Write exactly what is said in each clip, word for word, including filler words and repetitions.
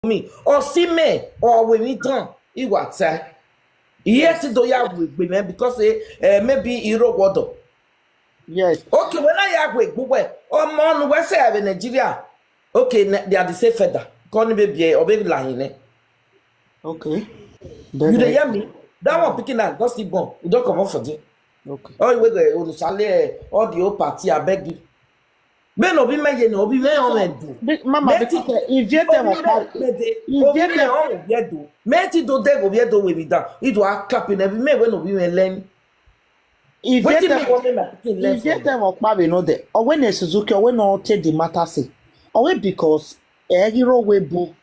me. Or see me, or we me done. He what say? Yes, do ya we me because eh, eh, maybe he wrote what. Yes. Okay, when I have we go where? Oh man, we say in Nigeria. Okay, ne- they are the same feather. Call me baby or baby line. Eh? Okay. You dey hear me? That one picking up, not still born. You don't come up for there. Okay. Oh, we go on Sunday, all the whole party, I beg you. Men no be men, you know, be men on men do. Be- Mama, Make because it- eh, if you tell Obi me, men, men dey- If Obi you men tell- on men do. Make it do dey go be do we be down. It will clap in every men when Obi men learn. if you Wetin be tell one men I pikin if left you from? Tell me, Okpa, we know that. Or when is Suzuki, or when no take the matter say. Or when because eh, hero we bo.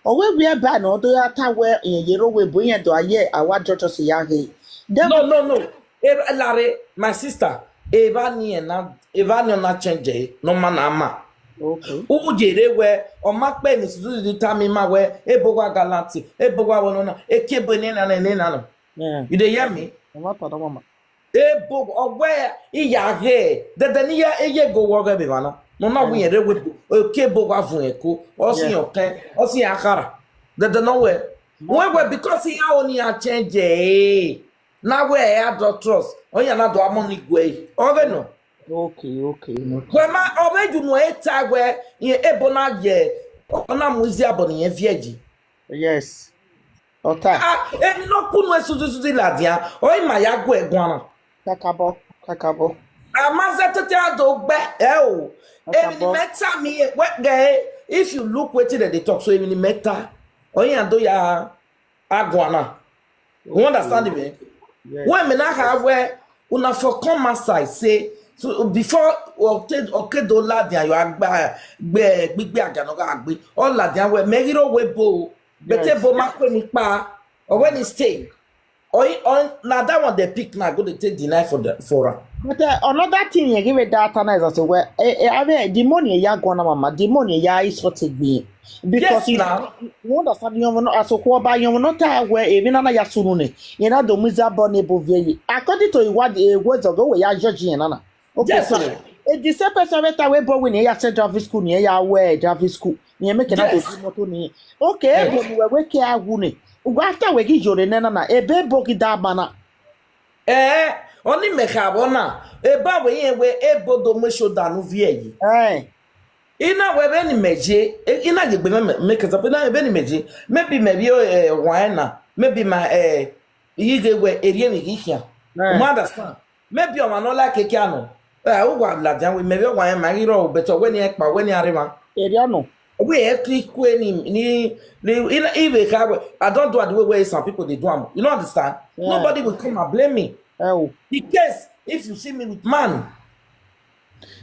Or when we are by no do ya ta where in hero we bo in do aye our judges ya he. Then No, no, no. Eh, Larry, my sister, eba ni na eba ni na change eh, no man ama. Okay. Ujere we o ma pe ni Suzuki di tami ma we ebo wa galanti ebo wa wono na eke bo ni na na ni na no. Yeah. You dey hear me? No matter the mama. Ebo ogwe iya he dede ni ya eye go wo ge be vana. No na we ere we eke bo wa vun eko. O si Yeah. Oke, o si Akara. Dede no we. We we because ya oni a change eh. Na we ya do trust. Onya na do amoni gwe. Oge no. Okay, okay. No. Kwema obeju no eta we ye ebo na ye. Ona muzi abo ni ye vieji. Yes. Ota. Ah, eni no kunu esudu sudu ladia. Oi ma ya gwe gwana. Kakabo, kakabo. Amaze tete ado gbe e o. Emi ni Kakabo. Meta mi we ge if you look wetin dem dey talk so emi ni Meta. Oyin ado ya agwana. You understand me? Yes. When me na have where una for come outside say so before Oke- Okedo Ladian you agba gbe gbigbe aganoga agbe all Ladian we megiro we bo bete Yes. Bo ma kwe mi pa or when he stay or he, or na that one they pick now go dey take deny for the for am. But uh, another thing you give it that time is also where eh, eh, I mean, the money ya gonna mama, the money ya is what it be. Because Yes, you, now. You understand you know as a quarter you know that where even na ya sunune. You know the miserable neighbor very. According to what the words of the way ya judge you nana. Okay, Yes, so sir. It's the same person that we born when you say driving school, you ya wear driving school. You make another Yes. Motor ni. Okay, Yes. When we wake here wune. After we give you the nana, a baby bogi that mana. Eh, oni me ka bona. E ba we yen we e bodo me shoda no vie yi. Eh. Ina we be ni meje. E- Ina ye gbe me me ke zapo na be ni meje. Maybe maybe o eh wine na. Maybe my eh yige we eri mi gi hia. Eh. You understand? Maybe o ma no like ke ano. Eh o wa la jan we maybe o wa ma iro o beto we ni e pa we ni arima. Area no. We e click we ni ni ni ina ibe ka we. I don't do it the way, way some people they do am. You know understand? Yeah. Nobody will come and blame me. Oh. In case if you see me with man,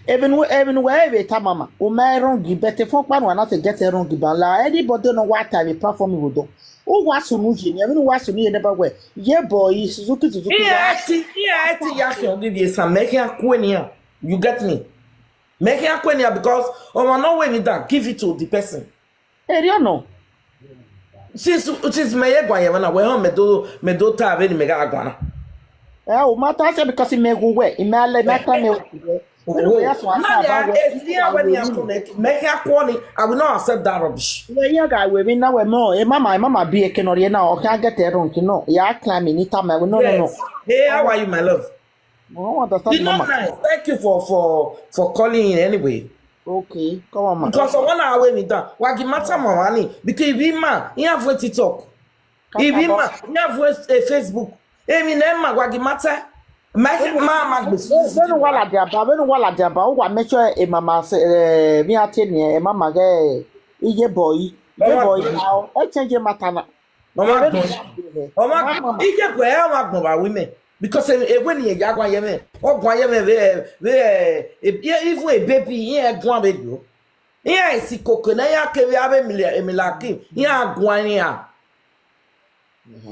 Even even wherever it mama, o my wrong better for pan one to get a wrong ban la anybody no what time a platform will do. Who was who you even was who you never wear. Yeah boy, Suzuki Suzuki. Iya ati iya ati ya fi ogi bi esa make ya kwenia. You get me? Make ya kwenia because o ma no we ni dan give it to the person. Area no. Since since me ye gwa ye na we ho me do me do ta be ni me ga gwa na. Eh, o matter say because he may go where, he may let matter me. Now they are if they are when you are connect, make ya kwoni. I will not accept that rubbish. Yeah, yeah, guy, we mean now we more. Eh, mama, eh, mama, be a canary now. Or can't get a wrong, you know. Yeah, climb in it time. No, no, no. Yes. Hey, how are you, my love? We don't understand You know, mama. Nice. Thank you for for for calling in anyway. Okay, come on, man. Because I wanna away me down. Wagi matter my money. Because if he man, he have way to talk. If he man, he have way a Facebook. If he name man, wagi matter. My ma ma When wala diaba, when wala diaba, who wa make sure a mama say, eh, me a ten year, a mama gay, a boy, a boy now. I change your matana. Mama gbọn. Mama gbọn. Ije gbọn ẹ ma gbọn ba women. Because e e when ye ya gwa ye me. O gwa ye me ve ve e- e- even a baby ye gwa be do. Ye si koko na ya ke ya be mi le mi la ki. Ye gwa ni ya.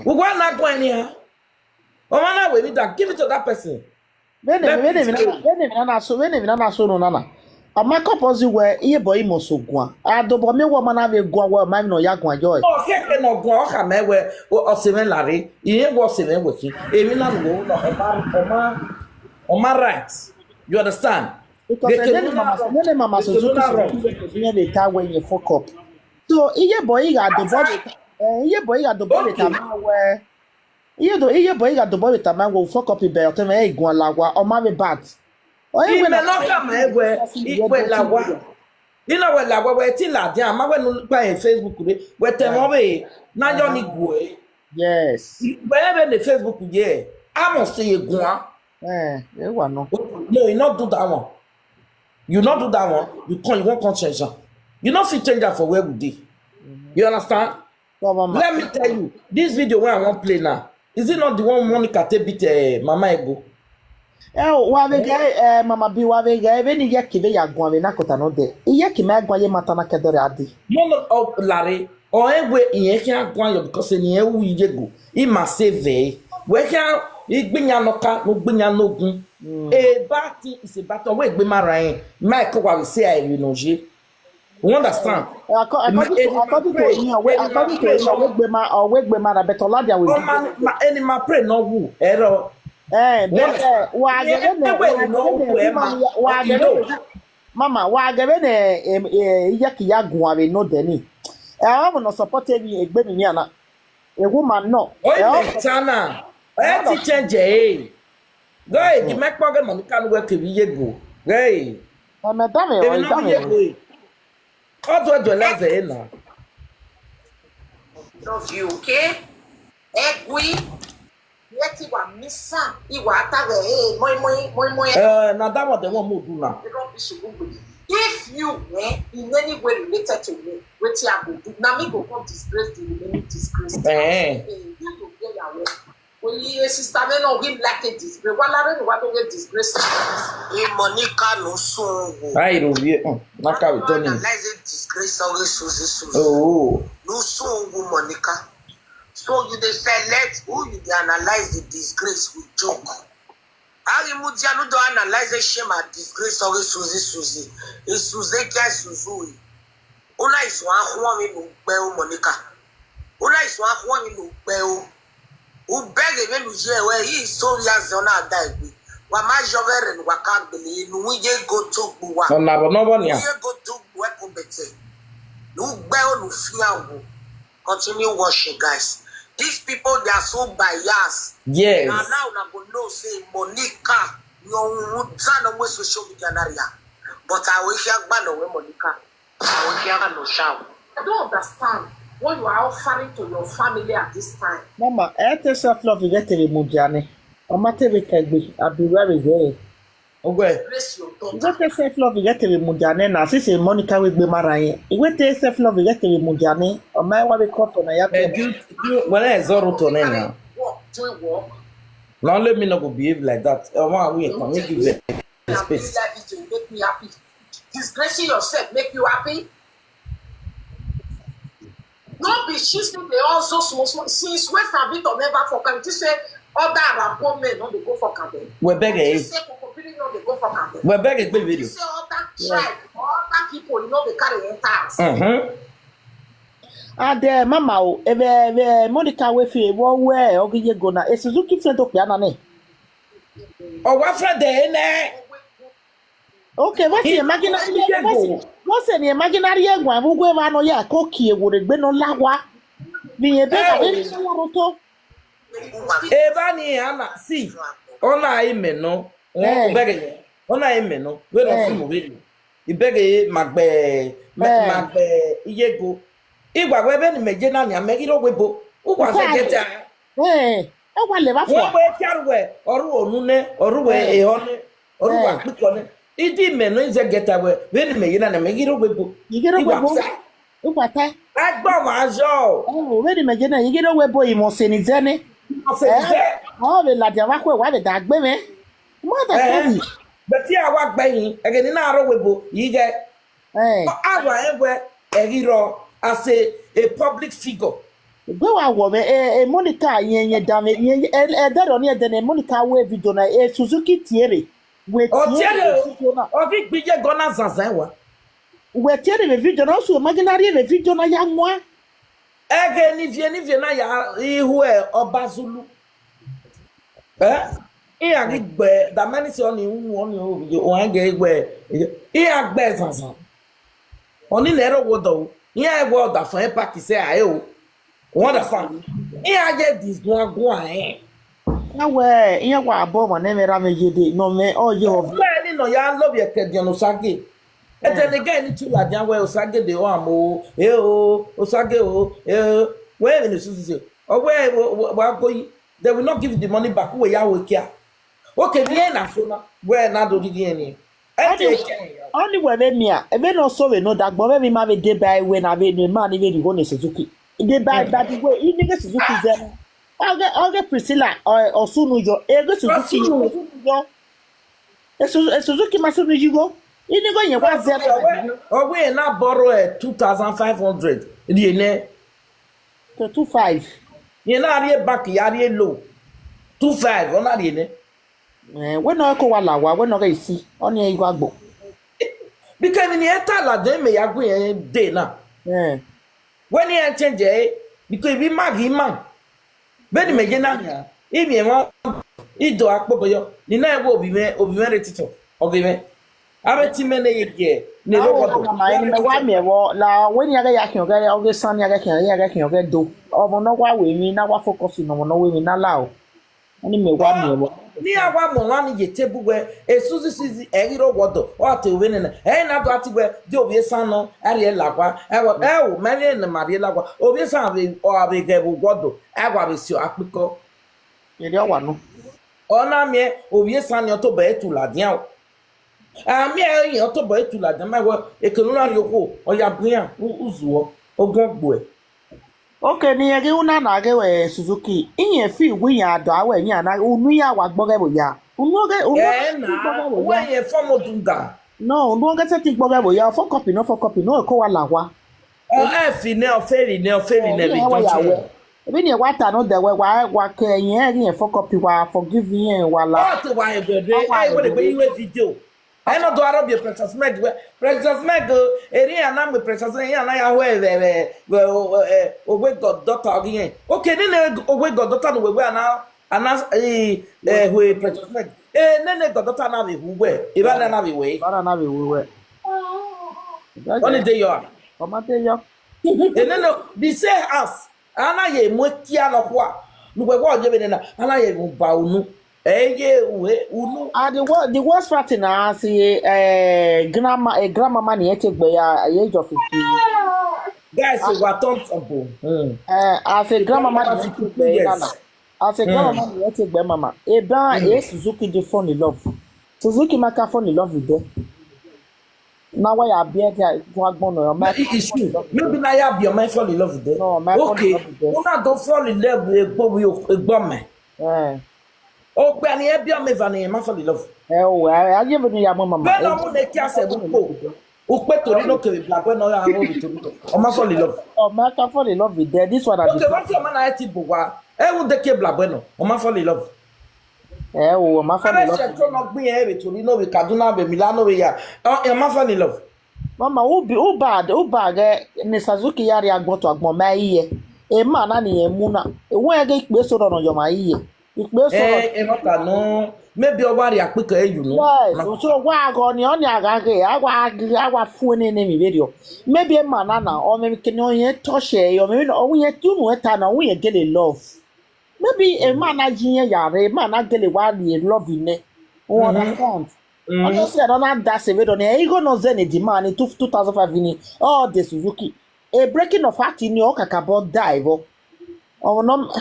Wo gwa na gwa ni ya. O ma na we mi da give it to that person. When they Let when me they explain. When they na so when they na so no nana. A ma ko pozi we iye boy mo so gwa. A do bo me wo mana ve gwa we ma no ya gwa joy. O ke ke no gwa o ka me we o o se me la re. Ye wo se me we ki. E mi na no no o ma o ma o ma right. You understand? Because They eh, can when do mama that when mama They can do Suzuki that Suzuki when they tell when you fuck up. So iye boy iga do boy. Eh, iye boy iga do boy ta ma we. Iye do iye boy iga do boy ta ma we fo copy be o te me e gun la wa o ma be bad. O e we Ime no ka ma egwe ikwe la wa. Ina we la wa we ti la dia ma we nu pa e Facebook re. We te mo be na yo ni gwe. Yes. We be ne Facebook ye. I must say gwa. Eh, e wa no. No, you not do that one. You not do that one. You can't. You won't come change am. You not fit change am for where we dey. You understand? So mama. Let me tell you, this video where I wan play now, is it not the one Monica take beat uh, Mama Ego? Eh, wa be ge eh mama bi wa be ge be ni ye ki be ya gwa be na kota no de. Iye ki me gwa ye mata na kedore adi. No, no, oh, Larry, or anyway, in here can't go on because in here we ye go. He must save eh. Where can he bring your no car, no bring your no gun. A bad thing is a bad thing. Wait, be my rain. Michael will say I will no je. You understand? According to according to him, we according to him, we gbe ma or we gbe ma na better lad ya we. Oh man, my any my pray no woo. Error. Eh, be eh, wa ge be ne wa ge be mama wa ge be ne eh ye ki ya gwa be no de ni. Eh, I want to support me egbe mi ana. A woman no. Oh, you better now. Eh, ti change eh. Go eh, give me kpoge Monica no work we ye go. Hey. Eh, madam, If eh, you know ye go. How do I do life eh now? Love you, okay? Egwi, yeti wa misa, iwa atawe, eh, moi moi moi moi. Uh, now that one they want more do now. Rubbish you go with. If you eh, in any way related to me, wetin I go do? Na me go come disgrace the remaining disgrace. Eh. You go get your way. Oyi sister me no give like a disgrace. Wala re wa be disgrace. Ni Monica no sungu. I don't be. Mm, not how we turn it. Analyze a disgrace always Susie Susie. Oh. No sungu Monica. So you dey select who you dey analyze the disgrace with joke. How you move there no do analyze a shame and disgrace always Susie Susie. Is Susie Kia Susie. Una is one one me no gbe o Monica. Una is one one me no gbe o. U beg me no je we he so ya zona dai gbe. Wa ma jovere no wa ka gbele no we ye go to gbo wa. No na bo no bo nia. We ye go to gbo e ko bete. No gbe o no fia wo. Continue watching, guys. These people they are so biased. Yes. Now now una go know say Monica no we social media na ria. But I will hear gba no we Monica. I will hear no shout. I don't understand what you are offering to your family at this time. Mama, eh, te self love you get to be mujane. O ma te be kegbe, abi we be here. Ogwe. Raise your You daughter. get self love you get to be mujane na. Si se Monica we gbe mara yin. You get self love you get to be mujane. O ma wa be ko for na ya. Eh, do you, do you, when I zoro to na. Work, do work. Now let me not go behave like that. I want we come give them Now, space. That video make me happy. Disgracing yourself make you happy. No be she still dey also small small since wey Savito never for come. You say other Arapo men no dey go for Cameroon. We beg You eh. Say Kokopiri no dey go for Cameroon. We beg a big You video. Say other tribe or other people you no dey carry enter house. Mm-hmm. Ade mama o, ebe ebe Monica we fi wo we ogi ye go na. E Suzuki fe do pe ana ni. Oh, what friend there in there? Okay, what's the imaginary? What's the imaginary egwa? Who go ever no ya koki e wo regbe no lawa. Ni ebe na be so wo to. Eba ni ana see. Ona ime no. Eh. Beg. Ona ime no. We no Eh. Fumo we. Ibege magbe Eh. magbe iyego. Igwa we be ni meje na ni amegiro we bo. Ugwa se Sorry. Geta. Eh, e wa le ba We fo. we kiaru we oru onu ne, oru we Eh. ehone, oru wa Eh. kpiko ne. Idi me no ize Geta we, we ni meje na ni amegiro we bo. Igiro we Igwa bo. se. Igwa te. Agba wa jo. Oh, we ni meje na igiro we bo imo se ni zene. Ase ze. Oh, we la dia wa ko wa be da gbe me. Mo ta Eh. ko ni. Beti awa gbeyin, ege ni na aro we bo, yige. Eh. Awa egwe, egiro, as a, a public figure. Gbe wa wo me e e Monica yen yen da me yen e e de ro ni e de ne Monica we video na e Suzuki tiere. We O tiere, Video na. O vi gbije gona zanzan wa. We tiere me video na so imaginary me video na ya nwa. Ege ni vie ni vie na ya ihu e Oba Zulu. Eh? Iya gi gbe da mani si oni unu oni o o ege gbe. Iya gbe zanzan. Oni le ro wo do. Ihe anyị gwa ọda fọ park say ayo. Wonder fam. Ihe aje this gwa gwa eh. Na we, ihe wa abo mo ne me ra me yede, no me o ye of. Well, you know, ya love your kid, you know, sage. And then again, it's like, yeah, well, sage de o amo, eh o, o sage o, eh o. Where in the city? Oh, where, where go? They will not give the money back. Where ya will care. Okay, the end of so now. Where now do the end? Only where me a, ebe no so we no that, but me ma be dey by we na be the man even go ne Suzuki. Dey by by the way, he nigga Suzuki zen. Oge oge Priscilla or Osunu yo, ege Suzuki Osunu yo. Esu Suzuki masunu yigo. He nigga yen wa zen. Oh, we na borrow eh two thousand five hundred. The ne to two five. Ye na rie back ya rie low. Two five, ona rie ne. Eh, we no ko wa la wa, we no ga isi. Oni e igwa gbo. Because ni eta la de me ya gwe de na. Eh. When he change eh, because we mag him man. Be ni me je na nya. Ibi e won ido akpo boyo. Ni na e wo obi me, obi me retito. Obi me. Abe ti me ne ye ge. Ne lo wo do. Ma ni me wa mi e wo la we ni aga ya kin oga oge san ni aga kin ya ga kin oga do. Omo no wa we mi na wa focus no mo no we mi na la o. Ni me wa mi e wo. Ni awa mo wa ni ye tebu we. E suzi suzi e ro wo do. O te we ne na. E na do ati we. Di obi e san no. Ari e la kwa. E wo e o me ni na ma ri e la kwa. Obi e san ave o ave ge bu wo do. E wa be si o apiko. Ye ri o wa no. Ona mi e obi e san ni o to be e tu la dia o. Ami e yin oto bo etu la dama wo ekenu na ri oko oya bia uzuo ogun gbo e. Okay, ni ege una na ge we Suzuki. Iyen fi wi ya do awe yin na unu ya wa gbo ge bo ya. Unu ge unu Eh na we ye form odunga. No, unu ge se ti gbo ge bo ya. Fo copy no fo copy no ko wa la wa. O e fi ne o feri ne o feri ne bi jo. Ebi ni wa ta no de we wa wa ke yen e yen fo copy wa forgive yen wa la. O ti wa e be be e we de be iwe video. E no do aro bi Princess Meg we. Princess Meg eri ana me Princess Meg ana ya we we we we o we god daughter gi yen. Okay, ne ne o we god daughter no we we ana ana eh eh we Princess Meg. Eh ne ne god daughter na we we. Iba na na we we. Bara na we we. Only day you are. Mama tell you. E no no be say us. Ana ye mo kia no kwa. No we wo je be na. Ana ye mo ba unu. Eh ye we unu. Ah, the wo- the worst part na as a eh, grandma a grandmama ni ete gbe ya at the age of fifty. Guys, we were thumbs up. Mm. Eh, as a grandmama ni ete gbe ya na. As a grandmama ni ete gbe mama. E ba e Suzuki dey fall in love. Suzuki maka fall in love with them. Na why I bear there to agbon no. It's true. Maybe na ya be my fall in love with them. No, my fall in Okay. love with them. Una go fall in love with egbo we egbo me. Eh. O pe ani e be me van e ma fall in love. Eh o, I give you ya mama. Be no mu ne ki ase bu po. O pe tori no ke bla pe no ya wo bi tori to. O ma fall in love. Oh, my can fall in love with them. This one I Okay, what your man I ti bu wa? E wo de ke bla pe no. O ma fall in love. Eh o, my fall in Ara love. se to no gbin e be tori no we Kaduna be Milano we ya. O ma fall in love. Mama, who be who bad? Who bad? Eh, ni Suzuki yari agbon to agbon ma iye. E ma na ni e mu na. E won e ge ipe so ro no yo ma iye. Ipe so ro. Eh, e mata no. Maybe o wari apika e you know. Yes, so wa go ni oni aga ge, agwa agi, agwa fu ni ni mi video. Maybe e ma na na, or maybe can you touch e, or maybe no, o ye tunu e ta na, o ye get a love. Maybe a man na jin ye yare, a man na get a wa ni love in e. You understand? Honestly, I don't know that same video. E go no zen the man in two two thousand five in all the Suzuki. A breaking of heart in your kakabo die bo. Oh no.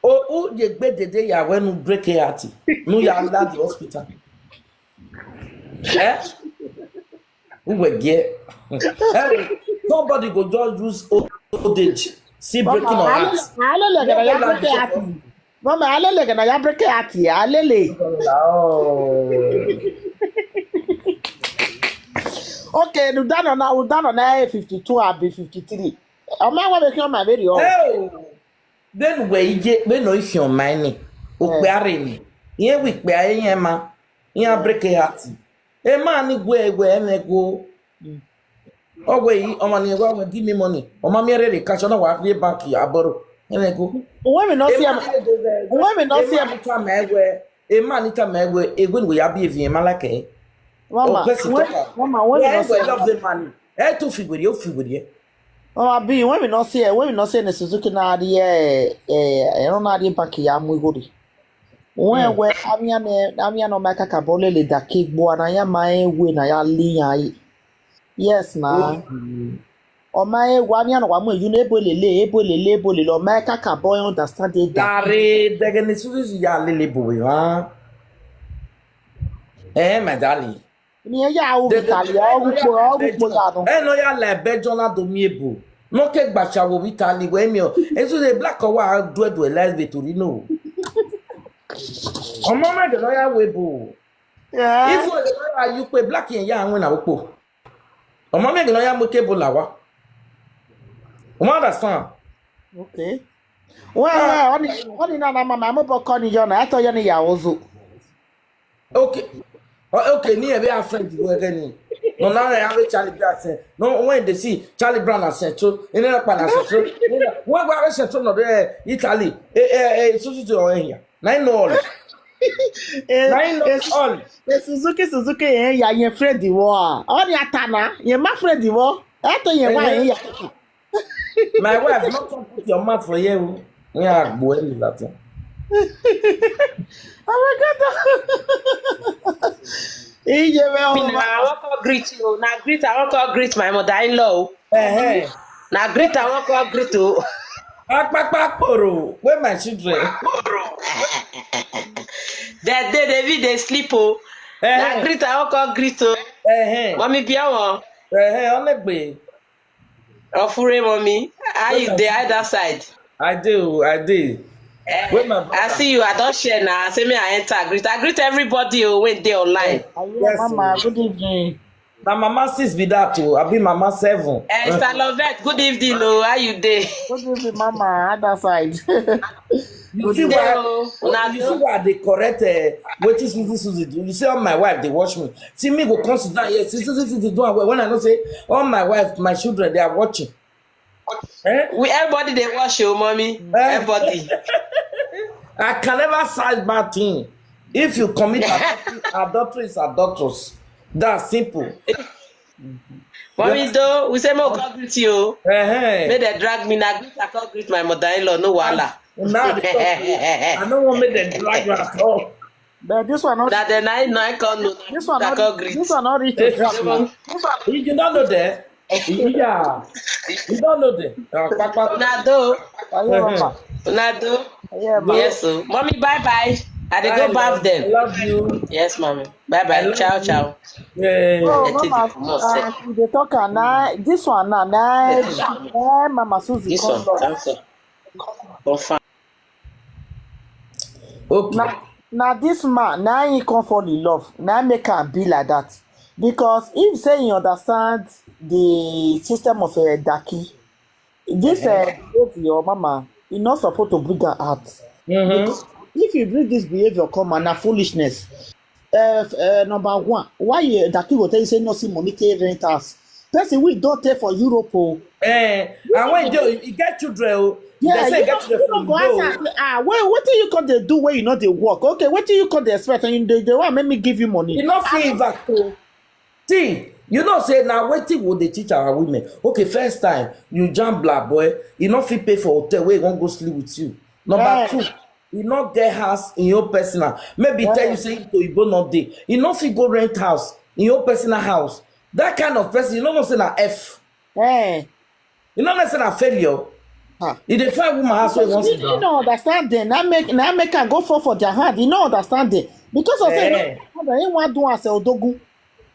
O u ye gbe dede ya we nu break e heart. Nu ya la the hospital. Eh? Who were there? Hey, nobody go just use old, old age. See breaking of heart. Alele gana ya break e heart. Mama, alele gana ya break e heart. Alele. Oh. Okay, you done on now, you done on now fifty-two, I'll be fifty-three. Am I going to make my video? Hey. Then we je we no if your money. O pe are ni. Ye we pe are ye ma. Ye break e heart. E ma ni gwe gwe me go. O we yi o ma ni gwa we give me money. O ma mi re re cash na wa fi bank ya borrow. E me go. When we not see, when we not see, E ma ni ta me we. E ma ni ta me we. E gwe we ya be vi e ma like e. Mama, Oh, person when, talk. Mama, when we Yeah, not we see, love the money. E to figure you figure. Oh, abi, when we not see, when we not see the Suzuki na the eh eh, I don't know the back ya mu gori. When we amia ne amia no maka kabole le da kigbo na ya ma e we na ya li ya yi. Yes na. O ma e wa amia no wa mu you ne ebo lele, ebo lele, ebo lele. O ma ka kabole understand it da. Dare dege ni Suzuki ya lele bo we ha. Eh, my darling. Ni e ya o Vitali, o gbo, o gbo ya no. E no ya le bejo na do mi ebo. No ke gbacha wo Vitali we mi o. Esu de black o wa do do live be tori no. Omo me de no ya we bo. Yeah. If we de no ya you pe black yen ya won na opo. Omo me de no ya mo ke bo lawa. O ma understand? Okay. Well, well, oni oni na na mama mo bo ko ni yo na. I thought you ni ya ozu. Okay. Oh, okay, ni ebe a friend go again. No, now I have a Charlie Brown. Say, no, when they see Charlie Brown as central, in a pan as central. What about central? No, there Italy. Eh, eh, eh, so to here. Nine all. Eh, Nine eh, all. Eh, Suzuki, Suzuki, eh, ya your friend the war. Oni atana, your my friend the war. I thought you were Eh. ya. My wife, not come put your mouth for here. We are going that thing. Oh my God. Ije me o. Na I wan come greet you. Na greet I wan come greet my mother-in-law. Eh. Na greet I wan come greet o. Akpakpa kporo, where my children? That day they be they sleep o. Na Eh. Greet I wan come greet o. Eh. Mommy Biawo. Eh, onegbe. Ofure mommy, how you dey either side? I do, I do. Eh, Where my I brother? See you. I don't share now. Say me, I enter. Greet. I greet everybody who went there online. Ayo, yes, mama, good evening. Na mama six be that o. I be mama seven. Eh, Sister Lovett, good evening o. How you dey? Good evening, mama. Other side. You see why? You see why they correct uh, what is Susie Susie do? You see how my wife they watch me. See me go come sit down here. See Susie Susie do am well. When I know say all my wife, my children, they are watching. Eh? We everybody they watch you, mommy. Eh? Everybody. I can never side bad thing. If you commit adultery, adultery is adulterous. That's simple. Mommy, though, we say more God greet you. Uh-huh. May they drag me now. Greet, I can't greet my mother-in-law. No wala. Now they talk to you. I don't want me to drag you at all. But this one not. That the nine nine come no. This one I not. Can't greet. This one not reach to drag you. This one. You don't know there. Yeah. You don't know there. Uh, Papa. Nado. Ayo, mama. Nado. Yeah, ma. Yes, so mommy, bye bye. I dey go bath them. Love you. Yes, mommy. Bye bye. Ciao, ciao. Yeah. Oh, mama, uh, they talk and now this one now, now, eh, mama Susie. This one, thank you. Confirm. Okay. Now, now this man, now he come fall in love. Now make am be like that. Because if say he understand the system of a uh, Daki, this uh, behavior, mama, he not supposed to bring her out. Mm-hmm. If you bring this behavior come and na foolishness. Uh, uh, number one, why you, Daki go tell you say no see money take rent house? Person we don't take for Europe. Oh. Eh, and when you, you get children, oh, yeah, they say you get children from go ask, ah, what, what do you come they do where you know they work? Okay, what do you come they expect? And they, they want make me give you money. You not feel that. See, you know say now wetin we dey teach our women. Okay, first time you jam black boy, you no fit pay for hotel where he wan go sleep with you. Number two, he no get house in your personal. Maybe tell you say to Igbo no dey. He no fit go rent house in your personal house. That kind of person, you no know say na F. Eh. You no know say na failure. Ah. You dey find woman house wey wan sit down. You no understand them. Na make na make am go fall for their hand. You no understand them because of say no, he wan do as a odogun.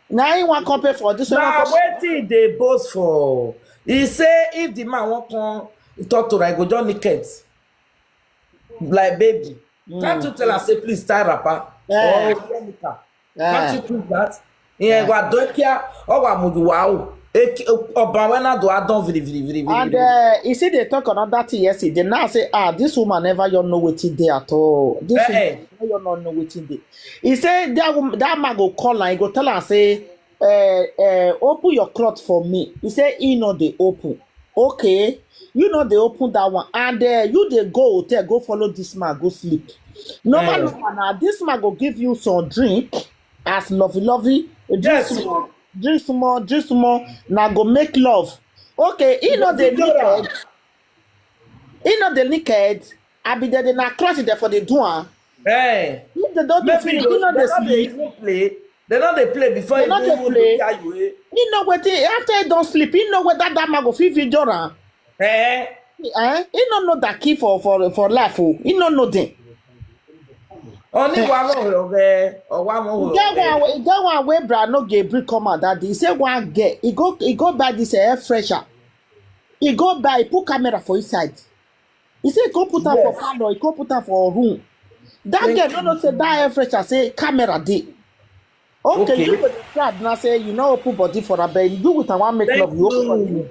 Na he wan come pay for this one. Na wetin dey boast for? He say if the man wan come talk to her, he go just naked like baby. Can't you tell her say please tie wrapper or wear knicker? Can't you prove that? Ìyẹn wà dọ́kíá ọwà mùdùwà o. Ọba wẹ́n náà dùn á dán viriviri. And uh, he say they talk another thing yesterday. Now say, ah, this woman never you know wetin dey at all. This woman never you no know wetin dey. He say that woman, that man go call am, he go tell am say, uh, uh, open your cloth for me. He say he no dey open. Okay, you no dey open that one, and uh, you dey go hotel go follow this man go sleep. Normal, normal na this man go give you some drink as lovey lovey. Drink small, drink small, drink small. Na go make love. Okay, he no dey Video am. naked. He no dey naked. I be there, na crush there for the do am. Eh. If they don't do Maybe finish, you he no they dey not dey sleep. Even play. They not dey play before They you not even dey play. Look at you. Eh? He no wetin after he don sleep. He know whether that man go fit video am. Eh? Eh? He no know that key for for for life. Oh, he no know them. Only one of your eh, or one of E get one wey e get one wey bra no get bring come out that day. He say one girl, he go he go buy this air fresher. He go buy, he put camera for inside. He say he go put am for Yes. Parlour, he go put am for room. That Thank girl no know say that air fresher say camera dey. Okay, Okay. You go dey proud now say you no open body for her, but you with her one make Thank love, you open body. You.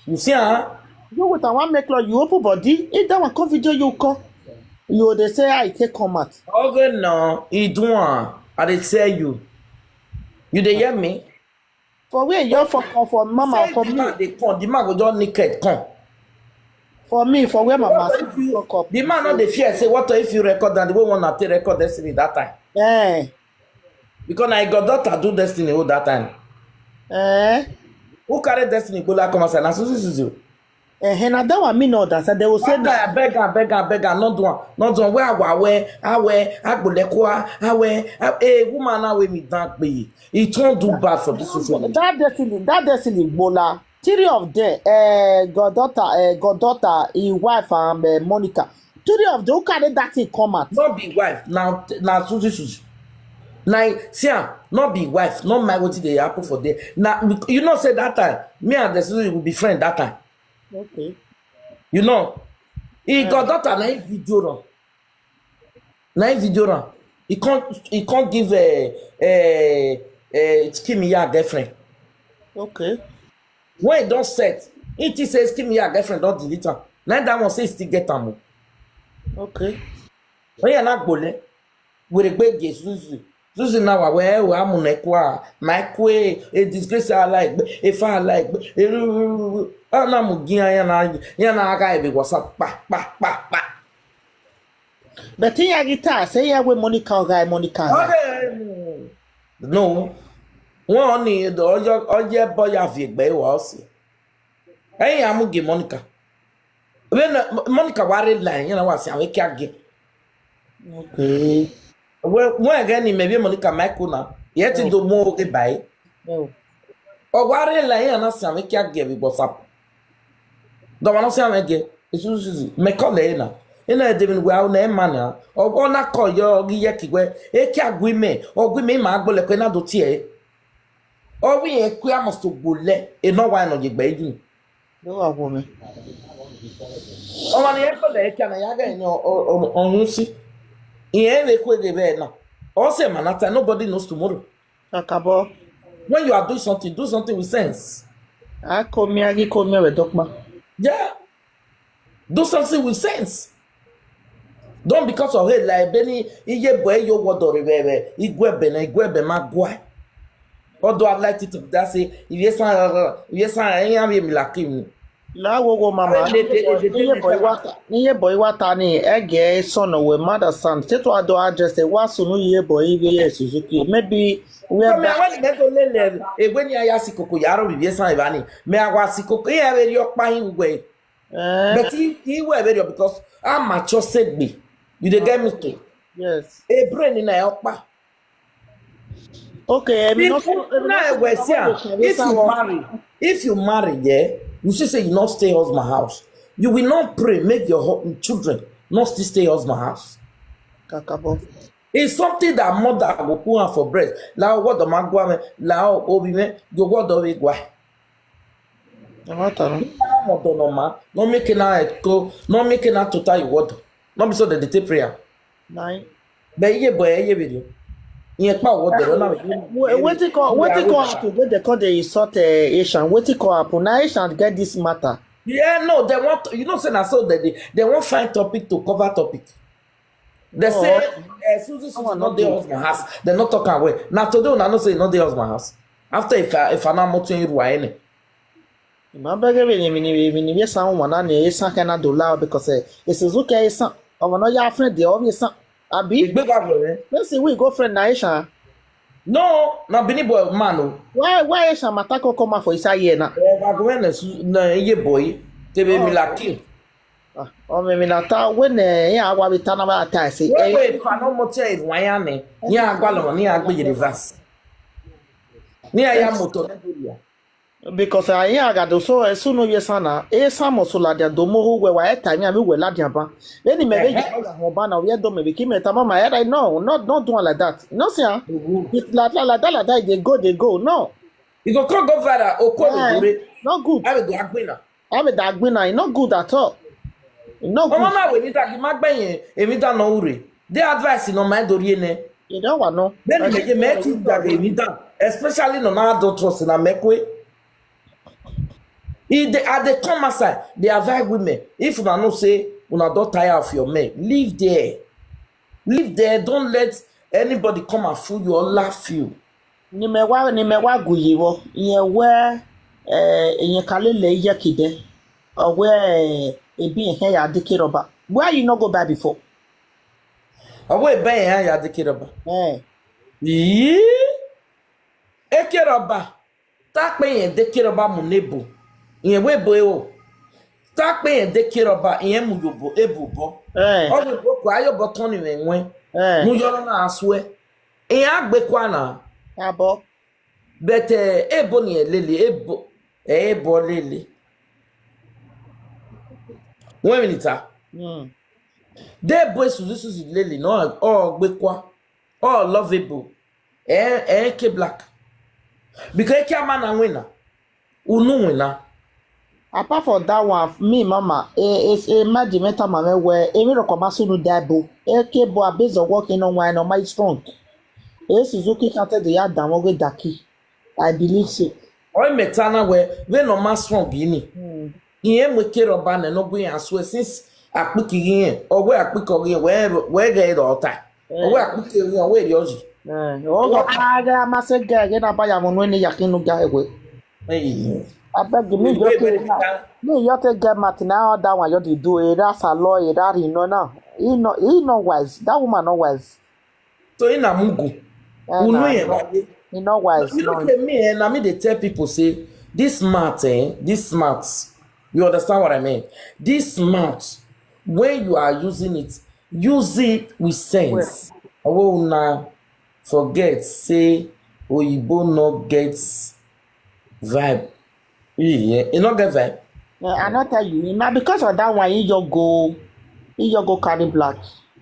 You see, huh? You with her one make love, you open body. If that one come video you come, you dey say I take come out. Okay, no, he do one. I dey tell you. You dey hear me? For where you for come for mama Say for the me man dey come, the man go just naked come. For me for where mama What if you- fuck up. The man not dey fear. Say what if you record and the way one na take record Destiny that time? Eh Because na your daughter do Destiny all that time. Eh. Who carry Destiny go like come outside? Na Suzu Suzu. Eh, na that one me no understand. They will say That guy, I beg, I beg, I beg, I not do one, not do one. Where I where, I where, I go lekwa, I where, I, hey, woman, I wear me that way. He don't do bad for this social media. That Destiny, that Destiny Bola. Three of them, uh, goddaughter, uh, goddaughter, his wife and uh, Monica. Three of them who carry that thing come out. Not be wife now, now Suzu Suzu. Now see am, not be wife, not my what they happen for there. Now you know say that time, me and the Suzu will be friend that time. Okay. You know, he got daughter na him video am. Na him video am. He can't he can't give a a a Kimiya girlfriend. Okay. When he don't set, he think says Kimiya girlfriend don't delete am. Like that one say he still get am. O. Okay. When you not bole, we regbe ge Suzu. Suzu na wa we we amu na kwa, my kwe, a disgrace I like, if I like, a na mu gi ya na ya na aga e be WhatsApp pa pa pa pa. But in your guitar, say yeah, we Monica guy, Monica. Guy. Okay. No. One ni the ojo oje boy have egbe wa o si. Hey, amu gi Monica. When uh, Monica ware line, you know what I'm saying? Okay. When when again, maybe Monica Michael now. Yet do more okay by. No. Or ware line, you know, saying we can't give it WhatsApp. Don't want to say I'm again. It's Suzu. Me call there now. You know, David, we are on a man now. Or on a call your Giyaki where a can't give me or give me my bullet when I do tear. Or we a queer must to bullet. A no wine on your bedroom. No, a woman. Ọmọ ni ẹ kọ́ lẹ̀ kí àná yàgà ẹ̀yìn ọ̀hún sí. Ìyẹn lè kó èdè bẹ́ẹ̀ náà. Ọ̀sẹ̀ mànáta, nobody knows tomorrow. Kakabo. When you are doing something, do something with sense. Akomi agi komi we dokma. Yeah. Do something with sense. Don't because of hey like Benny, iye boy yo word or rebe, igwe bene, igwe be magua. Although I like it to that say, if yes, if yes, I am him like him. La wo wo mama. They- they- they- they- Niye boy wata. Niye boy wata ni ege son we mother son. Say to ado address the wa sunu ye boy ibe ye Suzuki. Maybe we are Come here, when they go lele, eh, when you are sikoko yaro, if yes, I vani. Me I was sikoko, yeah, very your pain way. Eh, But he he were very because I'm mature said me. You dey get me to. Yes. A brain in a okpa. Okay, I mean, If you, now, well, see, ah, if you marry, if you marry, yeah, you should say you not stay husband house. You will not pray, make your hu- children not still stay husband house. Kakabo. It's something that mother go put on for breast. La what the man go me, la obi me, your word of it why. No matter. No matter, no make it now go, no make it now to tell you what. No be so that they take prayer. Nine. But yeah, boy, yeah, video. Yeah, pa what the now. Wetin come wetin come happen wey dem come dey insult eh, Asian? Wetin come happen? Na Asian get this matter. Yeah, no, they want you know say na so that they they want find topic to cover topic. They say uh, Susie Susie not dey husband house. They not talk away. Now today una know say not dey husband house. After if I if I not mountain you any. Ìmọ̀ abẹ́rẹ́ mi ni mi ni mi ni yẹ san wọn náà ni ẹ san kẹ́ náà dò láwọ because ẹ èsì zú kẹ́ ẹ san ọmọ náà yá friend ẹ ọmọ yẹ san àbí Ìgbé bá bọ̀ rẹ̀. Person wey go friend na Asian. No, na Benin boy man o. Why why Esha Matako come out for inside here now? Eh, Agwene su- na ye boy. Tebe mi laki. Oh, me me na ta when eh yeah wa we tana ba ta say. Wait, wait, pa no mo te wayane. Ni agwalo ni agbe reverse. Ni aya moto na doriya. Because I hear agado so as soon as sana e samo so la dia do mo ho we wa e time ya we la dia ba. Any me be ya ho ba na we do me be ki me ta mama e no not not do like that. No see ah. With la la la la la dey go dey go no. You go come go viral. Okwe Eh, ogure. Not good. I will go agbina. I be that gbina. E not good at all. E not Ọmọ good. Máwèé ní dàgbé má gbẹ̀yìn èmi dáná òrè. Dé advice nọ máa ń dorí ẹnẹ. You don't want no. Bẹ́ẹ̀ni mẹ̀jẹ̀ mẹ́ẹ̀tì dàgbé èmi dá, especially nọ náà dọ̀ trust na mẹ́kúẹ́. If they are they come outside, they avoid women. If una know say una don tire of your men, leave there. Leave there. Don't let anybody come and fool you or laugh you. Ni me wa ni me wa guyi wo. Yen we eh yen kale le ye kide. O we eh, ebi he ya dike roba. Why you not go back before? Ọwọ́ ìbẹ́ yẹn á yà dé kéròbà. Eh. Yìí. Ekéròbà. Tápé yẹn dé kéròbà mú nebo. Ìyẹn wé bo e o. Tápé yẹn dé kéròbà ìyẹn mú yòbò ebò bọ́. Eh. Ọwọ́ ìbò kò ayọ̀bọ̀ tán ni wẹ̀ wẹ́n. Eh. Mú yọrọ náà aṣọ ẹ̀. Ìyẹn á gbé kwana. Abo. Bẹ̀tẹ̀ ebo ni ẹ̀ lélẹ̀ ebo ẹ̀ ebo lélẹ̀. Wọ́n mi nìta. Hmm. Dee boy suzu suzu lele no ọ gbekwa ọ lovable. Eh eh ke black. Because eke ama na wina. Unu wina. Apart from that one, me mama, e e e ma di meta mama we e mi roko ma sunu dabo. E ke bo abezo work in on wine on my strong. E Suzuki kante de ya dan wo ge daki. I believe so. Ọ meta na we we no ma strong ini. Ihe mwe kéròbà na no gbe aso since akpikiri yen. Ọ we akpikori yen we we ge do ota. Ọ we akpikiri yen we ri oji. Eh, o go aga ma se ge ge na ba ya mo no ni yakinu ga ewe. Hey. Abeg me Wait, just wait, say na me you take get mat na that one you dey do e that salon e that ring no na. E no e no wise. That woman no wise. So ina mugu. Eh, Unu na, yen no, baye. e no wise. You know No. say me eh, na me dey tell people say this mouth eh, this mouth. You understand what I mean? This mouth, when you are using it, use it with sense. Owo una forget say oyibo no get vibe. Yeah, e no get vibe. Eh, I no tell you. Na because of that one, he just go, he just go carry black.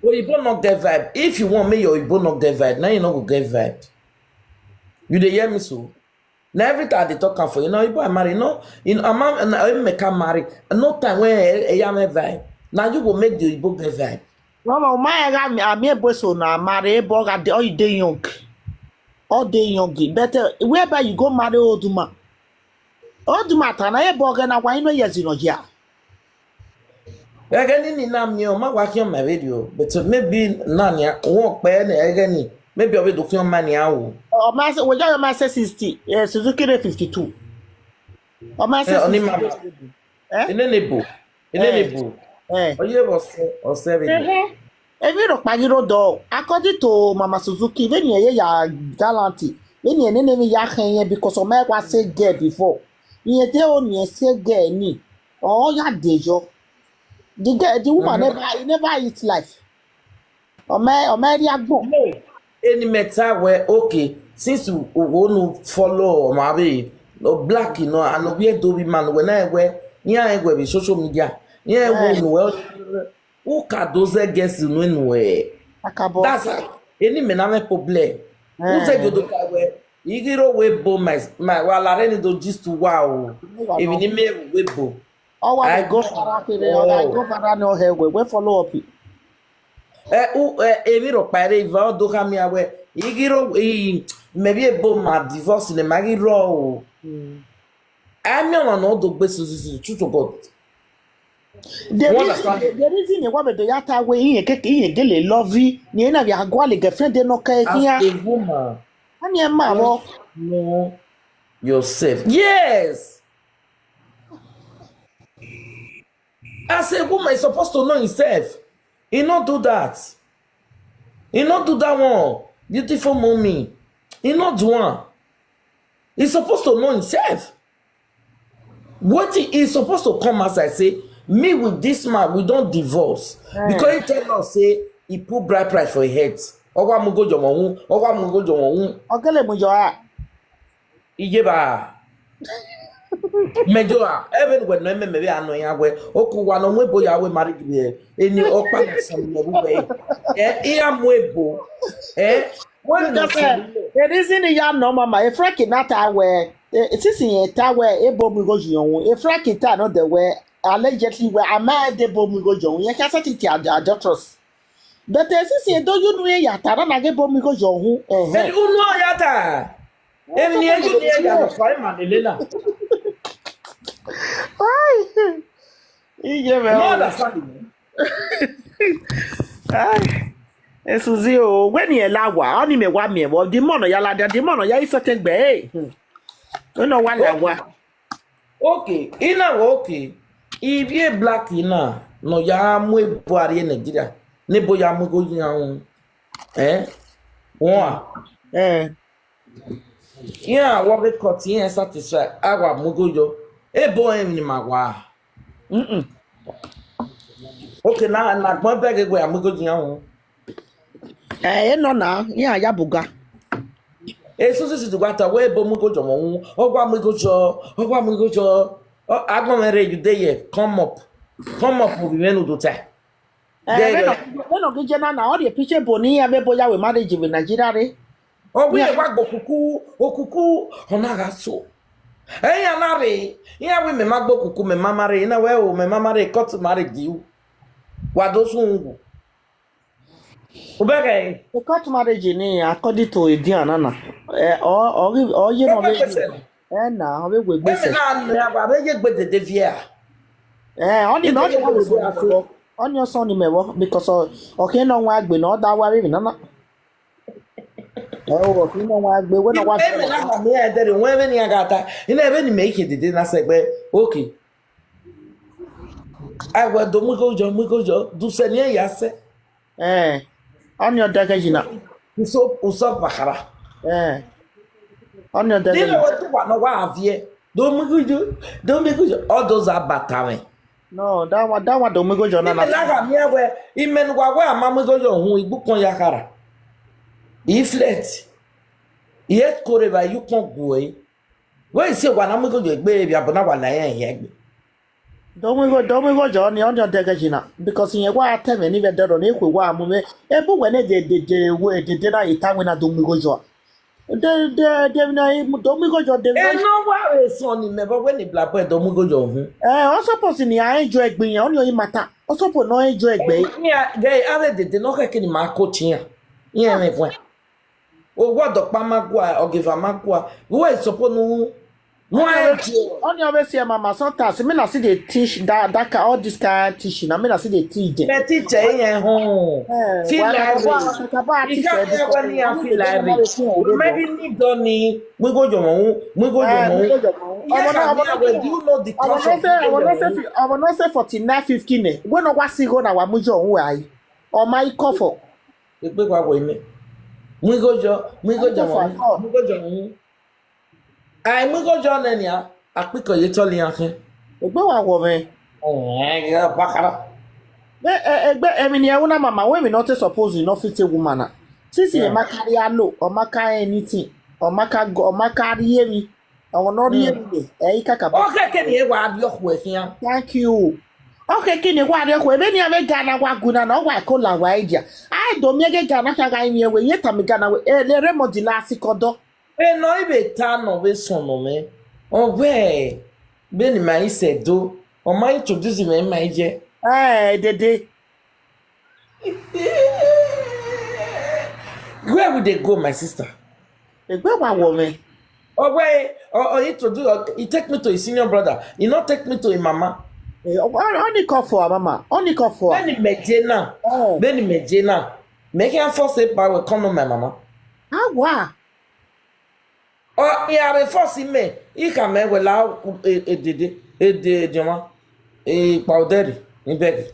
Oyibo no get vibe. If you want make your oyibo no get vibe, now you no go get vibe. You dey hear me so? Na everything I dey talk am for you. Na oyibo I marry. No, you know, I'm a, na make I marry. No time when I am a vibe. Now you go make the oyibo get vibe. Mama, my ami ebo so na marry ebo ga de all dey young. All dey young. But uh, whereby you go marry old man. Old man ta na ebo ga na wa ino yezi no ya. Ege ni ni na mi o ma wa ki on my radio, but maybe na ni won pe ni ege ni maybe obi do ki on ma ni awo. O ma se we ja ma se sixty. Eh, Suzuki re fifty-two. O ma se Eh, oni sixty. ma Eh? Ine ni bo. Ine ni bo. Eh. Oye bo se o se radio. Ehe. Evi ro pagiro do. According to Mama Suzuki, when you ya galanty, when you nene mi ya hen because o ma kwa se get before. Ni e te o ni e se get ni. Oh ya dejo. The girl, the woman never, he never eat life. O ma o ma ri agbon. No, any matter where okay. Since you want to follow my way, no black you know, and we do be man when I wear, yeah, I wear social media. Yeah, we know well. Who can those girls you know anywhere? Akabo. That's a, any men have a problem. Who said you don't wear? You get away bo my my while I really do just wow. Even in me we bo. Oh, I I go go- for that. Oh, I go for that. No, hey, we we follow up. Eh, u eh, ebi ro pare iva o do ka mi awe. Igiro i maybe a bo ma divorce ne magi ro. I me on no do gbe susu true to God. The What reason, the the, the reason why we do that way, he ke he ke le love you. Ni na we agwa le girlfriend de no ke As ya. A woman, Ani e ma wo. Know yourself. Yes. As a woman, is supposed to know himself. He not do that. He not do that one. Beautiful mommy. He not do am. He supposed to know himself. What he, he supposed to come outside say, me with this man, we don't divorce. Because he tell us say he put bride price for his head. Owa mugo jomo wu, owa mugo jomo wu. Ogele mujo a. Ijeba. Mejo a, even when no me me ano ya we, oku wa no mwe bo ya we marry gbe. Eni okpa na san me bu be. Eh, iya mwe bo. Eh, when no Because uh, the reason ya no mama, if Frankie not aware, since he ta where a bomb go you, if Frankie ta no the way, allegedly where a man the bomb go you, you can set it at the adulteress. But uh, since you don't you know ya ta na get bomb go you. Eni uno ya ta. Eni ni eju ni ya no fa ma le na. Why? Iye me. No understand. Ai. Esuzi o, when you lawa, only me wa me, well, the mono ya la, the mono ya is certain be. You know what lawa. Okay, ina wo okay. If you black ina, no ya mu ebo ari Nigeria. Nebo ya mu go ya un. Eh? Wa. Eh. Yeah, what we cut here satisfy. Awa mugo yo. Ebo em ni ma wa. Mm-mm. Okay, na na gbon beg we amugo jiyan. Eh, no na, yeah, ya buga. E so so si dugata we bo mugo jo mo. Ogwa mugo jo, ogwa mugo jo. Agbon mere you dey here. Come up. Come up we menu do te. Eh, when no, when no gije na na all the picture boni ya be boya we marriage with Nigeria re. Ogwi e wa gbo kuku, okuku ona ga so. Eh, ya na re. Ya we me ma gbo kuku, me ma marry. Na we o me ma marry, court marriage you. Wa do sungu. Ubege. The court marriage ni according to Idiana na. Eh, or or or you know. Eh na, o be gbe Gbese. Na na ba be ye gbe dede via. Eh, only me only one son ni me wo. Only your son ni me wo because o okay no wa gbe no da wa re na na. Eh, o okay no wa gbe we no wa. Ebe na ba me e dere we be ni agata. Ina ebe ni me ke dede na se gbe. Okay. Ai we do mu ko jo, mu ko jo. Du se ni ya se. Eh. Only your dagajina. Uso uso bakara. Eh. Only your Dile dagajina. We tu wa no wa avie. Do mu ko jo, do mu ko jo. All those are batame. No, that one, that one don't go John. Ime na ga mi ewe, ime nu wa we ama mu go yo hun igbu kan ya kara. Iflet. Yet kore ba yu kan gwe. We se wa na mu go yo gbe bi abona wa na ya ya gbe. Don't we go, don't we go John, on your degajina. Because in your wa tell me, neither dead on equal wa, move. Ebu when they did, they were, they did, I tell when I don't go John. The, the, the, don't we go John, the, E no wa e so ni me bo we ni bla boy do mu go yo hun. Eh, also posting the I enjoy being on your matter. Also put no enjoy being. Yeah, they are the the no ke ni ma ko tiyan. Yeah, me kwa. O wa do pa ma kwa, o give ma kwa. Wo e so po nu. No e je. On your best here, mama. Sometimes me na see they teach that that ki- all this kind of teaching. I mean, I see they teach them. Me teacher yen hon. Eh, Feel wa- like wa- wa- wa- Ika teacher me wa ni a feel like. Maybe ni do ni. Mu go yo mo. Mu go yo mo. Ọmọ náà, ọmọ náà, Do you know the ọmọ cost náà of ṣe, ọmọ náà ṣe mu go yo mo? fi, ọmọ náà ṣe forty nine fifty ni. Wọ́n náà wá sí ìhó náà wà mú jọ òun wáyé. Ọmọ ikọ̀ fọ̀. Egbe wa wo ime. Mu go yo, mu go yo mo. Mu go yo mo. Ai mu go yo ne ni a. Apiko ye to li an ke. Egbe wa wọ mẹ. Eh, ya bakara. Egbe emi ni ẹwọ náà mama wey mi not suppose you not fit a woman na. Since you ma carry alo, or ma carry anything, or ma carry go, or ma carry heavy, or not heavy. Eh, kaka. O ke ke ni e wa bi o ku e kiyan. Thank you. Okay, kini wa de ko ebe ni ave Ghana wa guna na wa ko la wa edia. Ai do mi ege Ghana ka ga mi ewe ye ta mi Ghana we e le re mo di la si kodo. E no ibe ta no be son no me. O we be ni ma ise do. O ma introduce me ma je. Eh, dede. Where would they go, my sister? Egbe wa wo me. Oh wait, or, or he to do, or he take me to his senior brother. He not take me to his mama. Eh, o- o- only call for her mama. Only call for her. When he met Jena, Oh. When he met Jena, make him force it by will come on my mama. Ah, wow. Or he have a force in me. He can make well out a dede, a de jama, a powder in bed.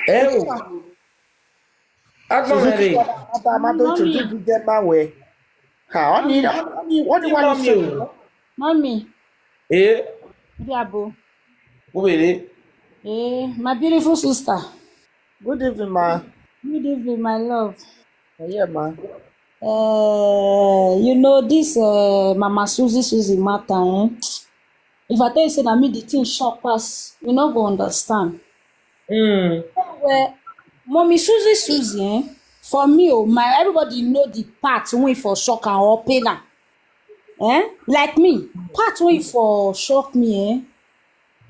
Eh, Suzuki, Adamado to do the man way. How? Only, only, what do you want to say? Mommy, Eh? Diabo. Who be it? Eh, my beautiful sister. Good evening, ma. Good evening, my love. Yeah, ma. Uh, you know this uh, Mama Susie Susie matter, eh? If I tell you say na me the thing shock pass, you no go understand. Mm. Well, Mommy Susie Susie, eh? For me, oh my, everybody know the part wey for shock and or pain am. Eh? Like me, part wey for shock me, eh?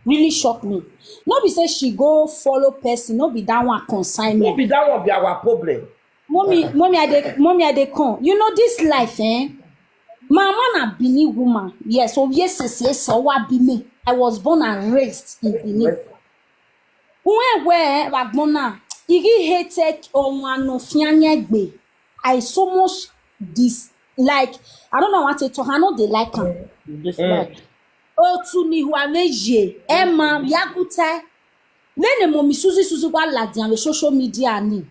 Really shock me. No be say she go follow person, no be that one concern me. No be that one be our problem. Mommy, mommy, I dey, mommy, I dey come. You know this life, eh? My mama na Benin woman. Yes, oh yes, yes, yes, so what be me? I was born and raised in Benin. When where Ragbona, he hated on one of Fianyegbe. I so much dislike. I don't know what to talk. I know they like him. Dislike. Otu ni huameje, Emma, Yakuta. Nene Mommy Susie Susie wa ladian social media ni.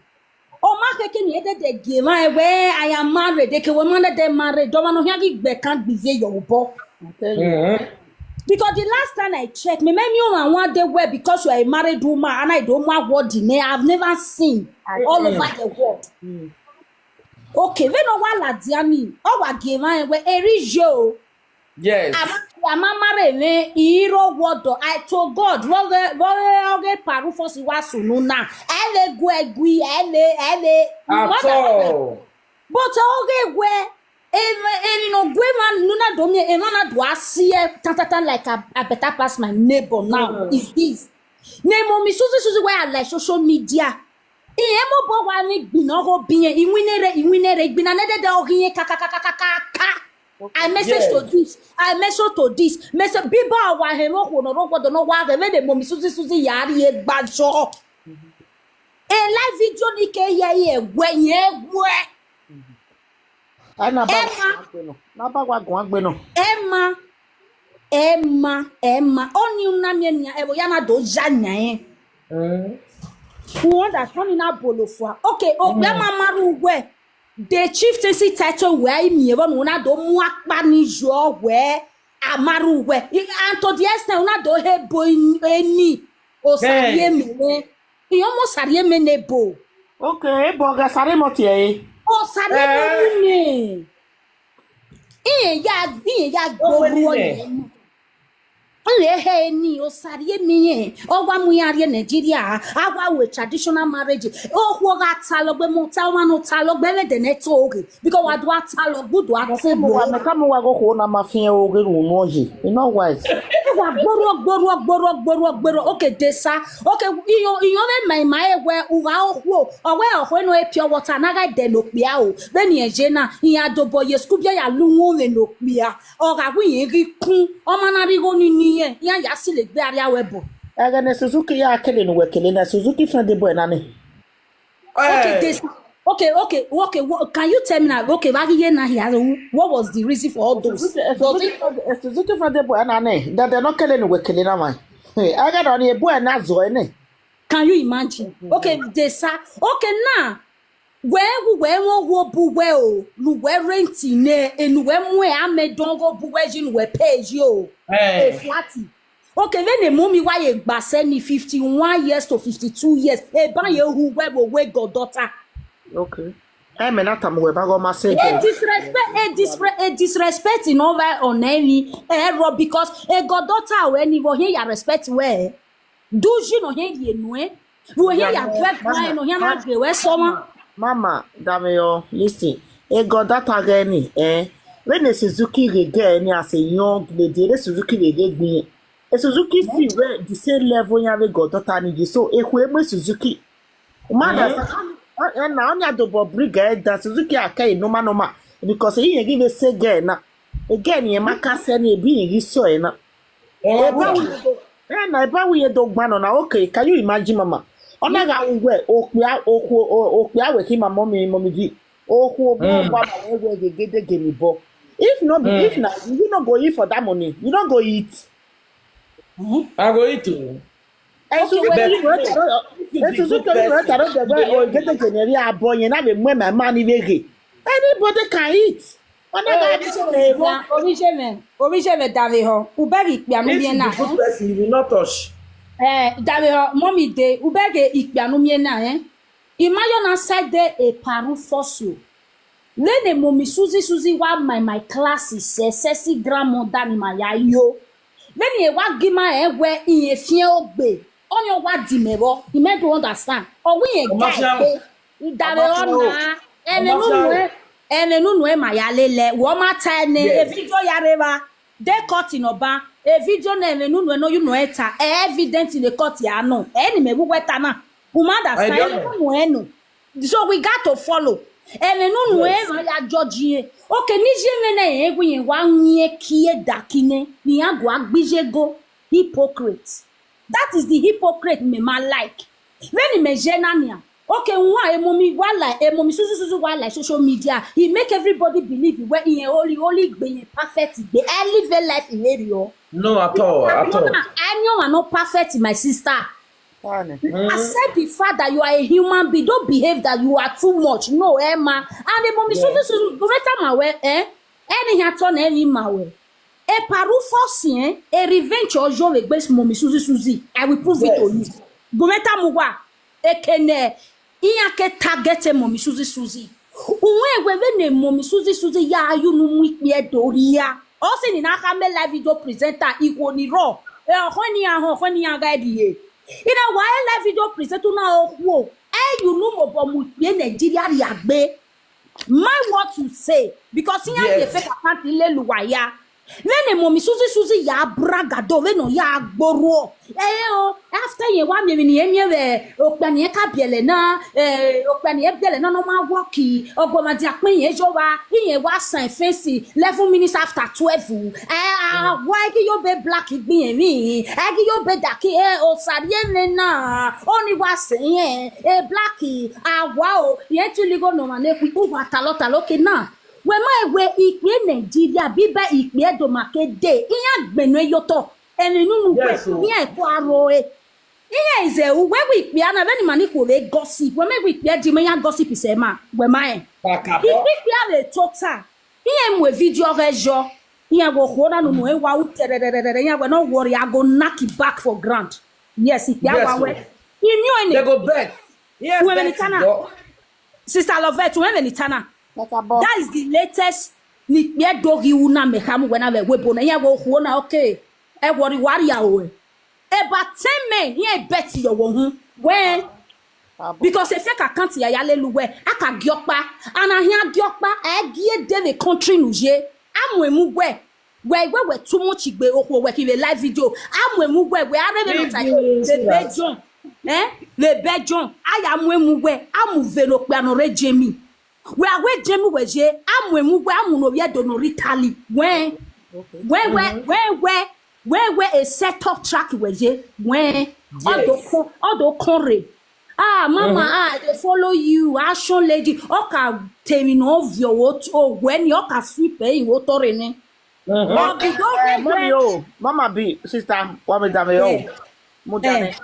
O ma keke ni ede de gema ewe I am married. Eke we man de married. Don't know hagi be can be your bo. I tell you. Because the last time I checked, me me me one one day where because you are a married woman and I don't want what the name I've never seen all over the world. Okay, we no wa ladian ni. O wa gema ewe eri yo. Yes. Amamare me iro wodo. I to God roge roge oge paru fosi wa sunu na. Ele gwe gwi ele ele. At all. But oge gwe eni no gwe man nuna do me e man do asie tatata like a, a better pass my neighbor now. Is this? Ne Mommy Susie Susie where I like social media. Iye mo bo wa ni gbina ho biye iwinere iwinere gbina ne de de ohiye ka ka ka ka ka ka. I message to this. I message to this. Message biba wa he mo ko no ro gbodo no wa he me de Mommy Susie Susie yari e gbajo. E live video ni ke ye ye gwe ye gwe. Ai na ba Emma. gwa gbe no. Na ba gwa gwa gbe no. Emma, Emma, Emma. Oni una mi enya ebo ya na do ja nya eh. Mm. Who understand na bolo fwa. Okay, o ya ma maru we. The chieftaincy title we mi ebo no na do mu apa ni yo we. Amaru we. And to the extent na do he boy eni. O sa Hey. Ye mi we. Iyo mo sari eme nebo. Okay, e bo ga sare mo tie e. O sari eme ne. Iye ya iye ya O we gboru ni oye. Nle he ni o sari eme ye. O wa mu ya rie Nigeria. Awa we traditional marriage. O ho ga ta lo gbe mo ta wa no ta lo gbe we de ne to oge. Because wa do ata lo gbudu ati Mo wa lo. me ka mo wa go ko na ma fi o ge ru mo je. You know why? Wa gboro gboro gboro gboro gboro. Okay, desa. Okay, iyo iyo me mai mai we uga ohwo. Owe ohwo no e pure water na ga de no pia o. Be ni eje na iya do boy school bia ya lu won we no pia. Oga wi yin ri kun. O ma na ri go ni ni ye. Ya ya si le gbe ari awe bo. Aga ne Suzuki ya kele no we kele na Suzuki fan de boy na ni. Okay, Eh, this. Okay, okay, okay. What, can you tell me now? Okay, what year now here? What was the reason for all those? Suzuki, eh, Suzuki, eh, Suzuki fan de boy na ni. Da de no kele no we kele na mai. Hey, aga no ni e boy na zo e ni. Can you imagine? Okay, they say, okay now. Where we where we wo bu we o, lu we rent ne, and we mu e ame don go bu we jin we pay you. A eh. flat. Okay, then the mommy why e gba send me fifty-one years to fifty-two years. E ba ye hu we wo we go daughter. Okay. E me na tam we ba go ma say A disrespect, a disrespect, a disrespect in over on any error because a god daughter or any wo here ya respect where. Do you know here ye no eh? Wo here ya drag why no here na gbe we so ma. Mama, dame yo, listen. E go that again, eh? When the Suzuki rege ni as a young lady, the Suzuki rege gbe. E Suzuki feel where the same level ya we go daughter ni so e kwe me Suzuki. Mother, and na only do bo bring eh, that Suzuki akai no ma no ma because he give a say girl na. Again, ye maka se ni bi yi so e na. E ba wu ye do. E na e ba wu ye do gba no na. Okay, can you imagine, mama? Ona ga wu we okpia okwo okpia we ki ma mommy mommy di. Okwo bo gba ma we we ge ge de ge ni bo. If no be if na you no go eat for that money, you no go eat. I go eat o. Eh, so Okay, you wait, go wait, eat for Esusu kele na taro de gbe o gete generi abo yen na be mwe my man iwe ge. Anybody can eat. Ona ga bi so le wo. Orijeme, Orijeme dave ho. Ubegi ikpe anu mi na. If you be good person, you will not touch. Eh, dave ho, mommy de, ubegi ikpe anu mi na, eh. Imayo na side de e paru force you. Lene mommy Susie Susie wa my my classes, eh, sexy grandmother ni ma ya yo. Lene e wa gima e we iye fie ogbe. Onyo wa di me bo. I me do understand. O wi e guy pe. Idare ona. Ene nunu e. Ene nunu e ma ya lele. Wo ma ta ene. E video ya reva. De court no ba. E video na ene nunu e no you no eta. E evident in the court ya no. Eni me wu weta na. Umada sa ene nunu e no. So we got to follow. Ene nunu e ma ya judge ye. Okay, ni je me na e gwi ye wa nye kie dakine. Ni agwa gbije go. Hypocrite. That is the hypocrite me ma like. When he me jenania. Okay, why a mommy wala, a mommy Susu Susu wala social media. He make everybody believe he where he holy, holy, be perfect, be I live a life in area. No, at all, at all. I know I'm not perfect, my sister. Fine. Accept the fact that you are a human being. Don't behave that you are too much. No, Emma. And the mommy Susu Susu, go better my way, eh? Any haton any my way. E paru force, eh? E revenge or joy against mommy Susie Susie. I will prove it to you. Gometa muwa. Ekene. Iya ke target e mommy Susie Susie. Uwe we we ne mommy Susie Susie ya ayu nu mu ikpe doria. O se ni na ka me live video presenter iwo ni ro. E o ni a ho ni a ga di ye. Ina wa e live video presenter na o wo. E you nu mo bo mu ikpe Nigeria ri agbe. Mind what you say, because in yes. Fake account ile luwaya. When a mommy Susie Susie ya braga do when no ya gboro. Eh o, after ye wa mi ni emi we okpani e ka biele na, eh okpani e biele na no ma work. Ogo ma di apin ye jo wa, iye wa sign fence eleven minutes after twelve. Eh ah, why ki yo be black gbin mi? Eh ki yo be daki eh o sari e na. Oni wa se yen, eh black awa o. Ye ti ligo no ma ne ku wa talo talo ke na. We ma we ikpe Nigeria bi ba ikpe do ma ke de. Iya gbenu yo to. Eni nunu we. Iya ko aro e. Iya is a we we ikpe ana we ni mani ko we gossip. We me we ikpe di me ya gossip is a ma. We ma e. Ikpe ikpe a le total. Iya mu e video re jo. Iya wo ko na nunu e wa u tererere. Iya we no worry, I go knock it back for ground. Yes, ikpe a wa we. Imi o ene. They go bet. Yes, we me ni tana. Sister Lovett, we me ni tana. That is the latest. Ni pe do gi una me kamu we na we we bo na ya wo ho na okay. E worry worry ya o. E ba ten men here bet yo wo hu. When because e fake account ya ya lelu we aka gi opa. Ana hia gi opa e gi e de the country nu je. Amu emu we. We we we too much igbe okwo we ki le live video. Amu emu we we are be no tai. The bedroom. Eh? The bedroom. Aya mu emu we. Amu ve no pe ano re jemi. We are we jemi we je. Amu emu we amu no ye do no ritali. We. We we we we we we a set up track we je. We. Odo ko odo kore. Ah, mama, ah, I dey follow you. Action lady. Oka temi no vio wo o when oka sweep e wo tore ni. But we don't regret. Mommy o, mama bi sister, wa me dame o. Mo dame.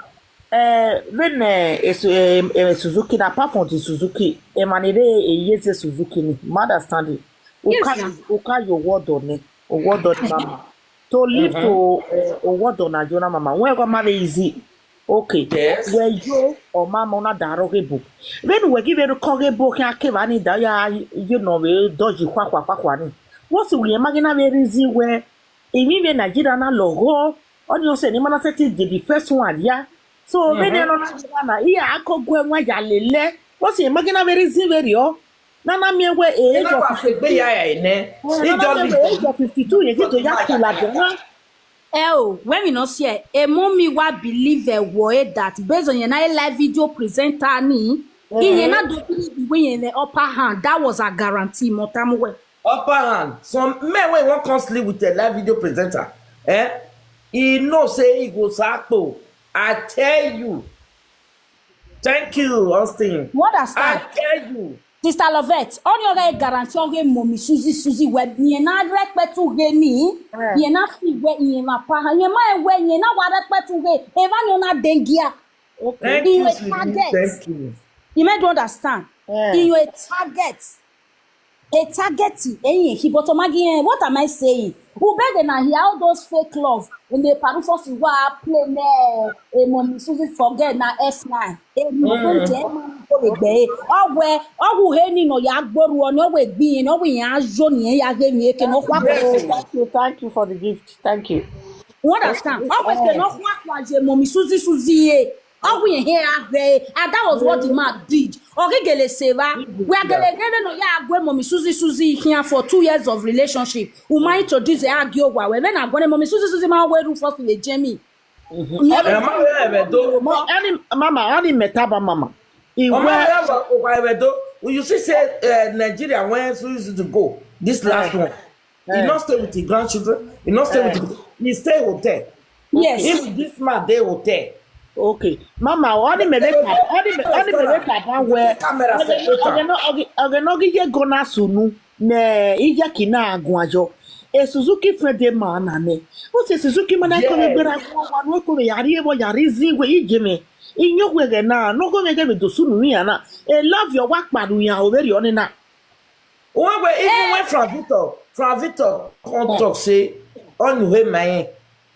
Eh, when eh, eh, Suzuki na apart from the Suzuki, e manire e yeze Suzuki ni. Ma understand it. Uka uka yo wodo ni. O wodo ni mama. To live to eh, o wodo na jona mama. When go marry easy. Okay. Yes. Where you or mama na daro gebo. When we give you call gebo can ke bani da ya you know we doji kwa kwa kwa kwa ni. What we imagine a reason where even when Nigeria na logo on you say ni mana set the first one ya. So when you no na na iya akogwe nwa ya lele. What we imagine a reason where you Nana mi ewe e age of fifty-two. Age of fifty-two ye to ya kula de na. Eh o, when we no see e, e mommy wa believe e wo e that based on your na live video presenter ni. Iye na do we in the upper hand. That was a guarantee motamuwe. Upper hand. Some men wey wan come sleep with a live video presenter. Eh? He know say he go sakpo. I tell you. Thank you, Austin. What does I tell you? Sister Lovett, on your guarantee on game mommy Susie Susie web ni na respect to game ni. Ni na fi we ni ma pa ni ma we ni na wa respect to game. Eva ni na dengia. Okay. Thank you, sweetie. Thank you. You might understand. Yeah. In your target, a target, eh, but Maggie, eh, what am I saying? Ubede na here, all those fake love. In the Parufos, you are playing, eh, eh, Mommy Susie forget na F nine. Eh, my friend, eh, man, go with me. Oh, where, oh, who, hey, Nino, ya, go, no, we be, no, we are, Johnny, ya, gave me, can, no, what. Yes, thank you, thank you for the gift. Thank you. You understand? Oh, we cannot, what was your Mommy Susie, Susie, eh? How we here, eh? And that was what the man did. Ogegele Seva. We are gele gele no ya agwe Mommy Susie Susie here for two years of relationship. Uma introduce her agiowa. We when I go Mommy Susie Susie ma we ru first in the Jamie. Mama, eh, we do. Mo-, any mama, any metaba mama. Iwe. Mama, eh, we, we, we do. You see, say, eh, Nigeria when Susie to go. This last one. He not stay with his grandchildren. He not stay with his, he stay hotel. Yes. If this man dey hotel. Okay. Mama, ọ dị mere ka, ọ dị me-, ọ dị mere ka ba we. Camera separate. Oge no, oge, oge no gi ye go na sunu. Ne, ije ki na agun ajo. E Suzuki friend dey man na ne. O se Suzuki man na ko me gbera ko wa no ko me yari e bo yari zi we ije me. Inyo we ge na, no go me ge me do sunu ya na. E love your work padu ya o very on na. When we even when Frank Victor, Frank Victor come talk say, "Oh, you hate my,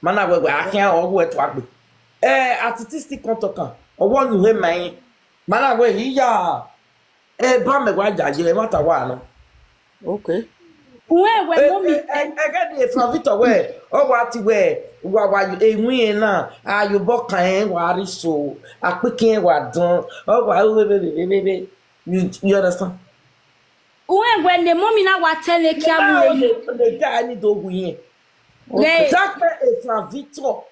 man, I will, I can't, oh, wait, what we." Eh, artistic come talk am. "Oh, what you hate my, man, I will, he ya." Eh, ba me wa jaje, what a wa no. Okay. When we Eh, mommy eh, eh, eh, get the Frank Victor we. Oh, what we, wa, wa, you, eh, we na. Ah, you boka, eh, wa ri so. Apiki, eh, wa don. Oh, wa, we, we, we, we, we, we. You, you understand? When, when the mommy na wa tell the Now, kiamu. The, the guy need to win. Hey. That man is Frank Victor. Oh,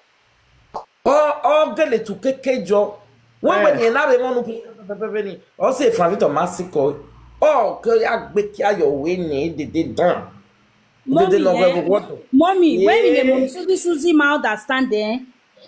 oh, get it to keke jo. When, when Eh. You na be one who, or say Frank Victor Masiko. Oh, ke ya gbe ki ayo we ni de de don. De de Mommy, no eh? We what? Mommy, when in the Eh. Mommy Susie Susie ma understand, eh?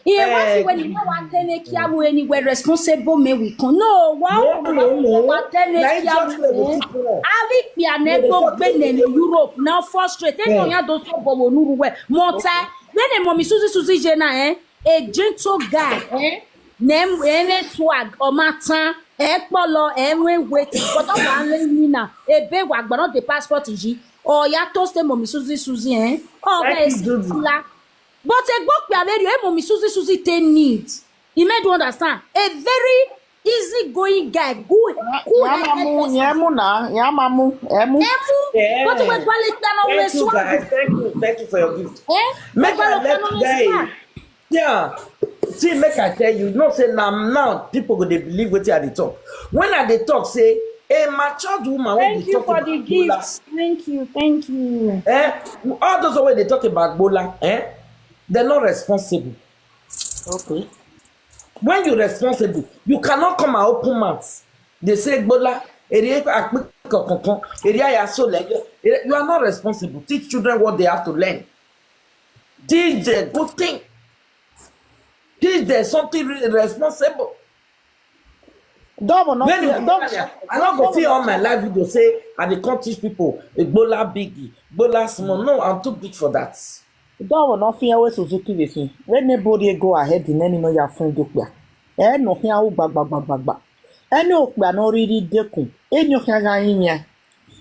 Iye wa Eh. Si when you know what tell the kiamu anywhere responsible me we come. No, wa No, no, no. Wa tell the Na it just kiamu, like eh? The people. Ali pia ne No, they go talk bene to ne Europe now frustrate. They Eh. Don't ya do so bo wo nuru we. Mota. When the Mommy Susie Susie jena, eh? A gentle guy, eh? Nem, any swag, or matter, eh, polo, eh, we wait. But I want to know now. A big wag, but not the passport is ye. Or ya toast them, Mommy Susie Susie, eh? Oh, Thank guys, you, Judy. La. But a book we are very, eh, Mommy Susie Susie, they need. You may do understand. A very easy going guy. Good, good. Yamamu, yamamu na, yamamu, emu. Emu. Yeah. But we call it, Thank you, swag. Guys. Thank you. Thank you for your gift. Eh? Make But I we let call it guy. Swag. Yeah. See, make I tell you, you know, say now, now people go they believe what I dey talk. When I dey talk, say a matured woman when Thank they you talk for about the Bola, gift. Thank you, thank you. Eh, all those wey dey talk about Bola, eh, they're not responsible. Okay. When you're responsible, you cannot come and open mouth. They say Bola, area kankan, area ya so like you are not responsible. Teach children what they have to learn. Teach them good thing. Teach them something really responsible. Double not When fear, you double, I not go see all my life video say I dey come teach people Igbola biggie, Igbola small. No, I'm too big for that. Double not fear wey Suzuki dey fear. When nobody go ahead in any no your friend do kpia. Eh no fear o gba gba gba gba gba. Any okpia no really dekun. Any okpia ga yin ya.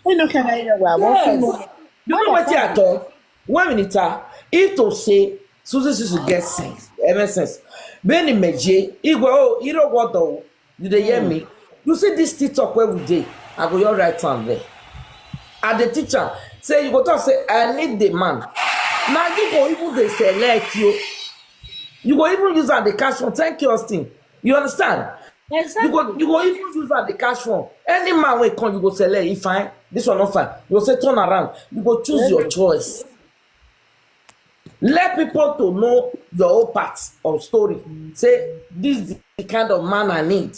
Any okpia ga yin ya wa. Yes. You know what I talk? When we need her, if to say Susie Susie get sense, M S sense. Benny Meje, Igwe, oh, you know what though? You dey hear me? You see this TikTok where we dey, I go your right hand there. I dey teach am. Say you go talk say I need the man. Now you go even dey select you. You go even use am the cash one. Thank you, Austin. You understand? Exactly. You go you go even use am the cash one. Any man wey come, you go select. If fine, this one not fine. You go say turn around. You go choose your choice. Let people to know your own part of story. Say this is the kind of man I need.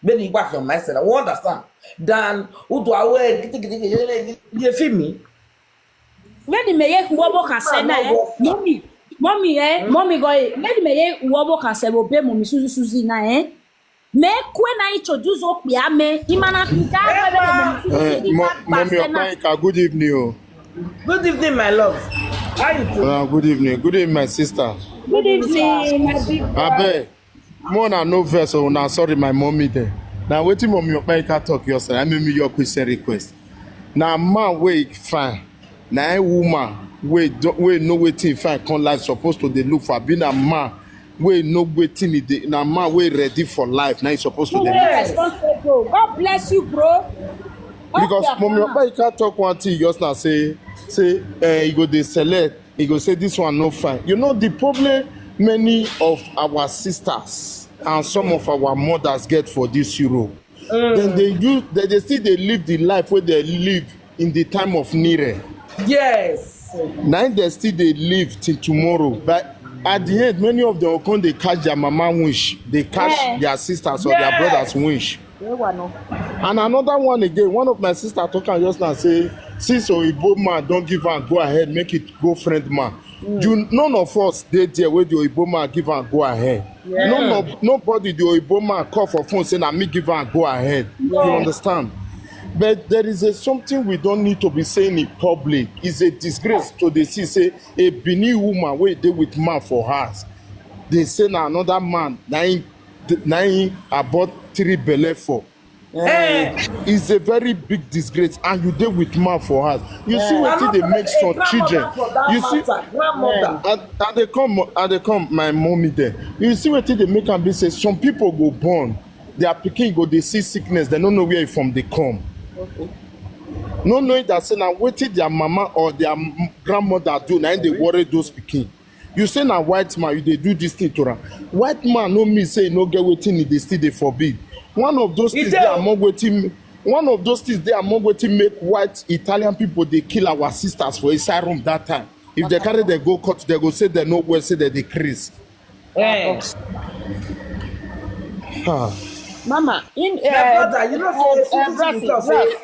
Maybe you back your mindset. I won't understand. Then who do I wear? You feel me? When the mayor who walk and say na, eh, mommy, mommy, eh, mommy go, eh, when the mayor who walk and say, "Obey mommy, Susie, Susie, na, eh." Me kwe na introduce okpia me, imana pinta. Eh, mo-, mommy Okpaika, good evening o. Good evening, my love. How you doing? Uh, good evening. Good evening, my sister. Good evening, my big brother. Abeg. More na no verse, oh, na sorry, my mommy there. Now, wetin mommy Opaika talk yesterday, I mean, me your question request. Now, man, wey fine. Now, woman, wey do, wey know wetin fine come life supposed to dey look for. Being a man, wey know wetin he dey, na man wey ready for life. Now, he supposed to dey look. Yes. Responsible. God bless you, bro. Because mommy Opaika talk one thing just now, say, say, eh, he go dey select. He go say this one no fine. You know the problem many of our sisters and some of our mothers get for this Europe. Mm. Then they use, they, they still they live the life where they live in the time of Nire. Yes. Now they still they live till tomorrow. But at the end, many of them come, they catch their mama wish, they catch their sisters or their brothers wish. And another one again, one of my sister talk am just now say, since Oyibo man don't give am go ahead, make it go friend man. Mm. You, none of us dey there where the Oyibo man give am go ahead. Yeah. None of, nobody, the Oyibo man call for phone say na me give am go ahead. Yeah. You understand? But there is a something we don't need to be saying in public. It's a disgrace to the see say a Benin woman wey dey with man for house. They say na another man na him, na him abort three belle for. Eh. It's a very big disgrace, and you dey with man for house. You see wetin dey make some children. You see, and, and they come, and they come, my mommy there. You see wetin dey make am be say some people go born, their pikin go dey see sickness, they no know where e from dey come. Okay. No knowing that say na wetin their mama or their m-, grandmother do, na im dey worry those pikin. You say na white man, you dey do this thing to am. White man no mean say e no get wetin e dey still dey forbid. One of those things dey among wetin, one of those things dey among wetin make white Italian people dey kill our sisters for inside room that time. If they carry them go court, they go say they no well, say they dey craze. Eh. Ah. Mama, in, my brother, you know say Susan dey talk say,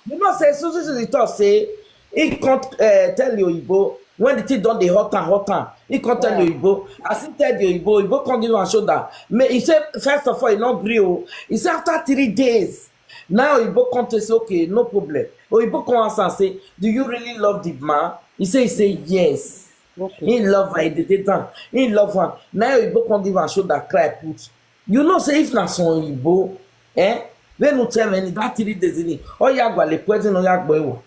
you know say Susan dey talk say he can't, uh, tell the Oyibo when the thing don dey hot and hot and he can't tell the Oyibo. As he tell the Oyibo, Oyibo can't give him a shoulder. He say first of all he no gree o. He say after three days now Oyibo come to say okay, no problem. Oyibo come ask am say, do you really love the man? He say, he say yes. Okay. He love her, he dey date am. He love her. Now Oyibo come give am shoulder cry put. You know say if na some Oyibo, eh, wey no tell me any that three days in, oya gwale poison, oya gbo ewo.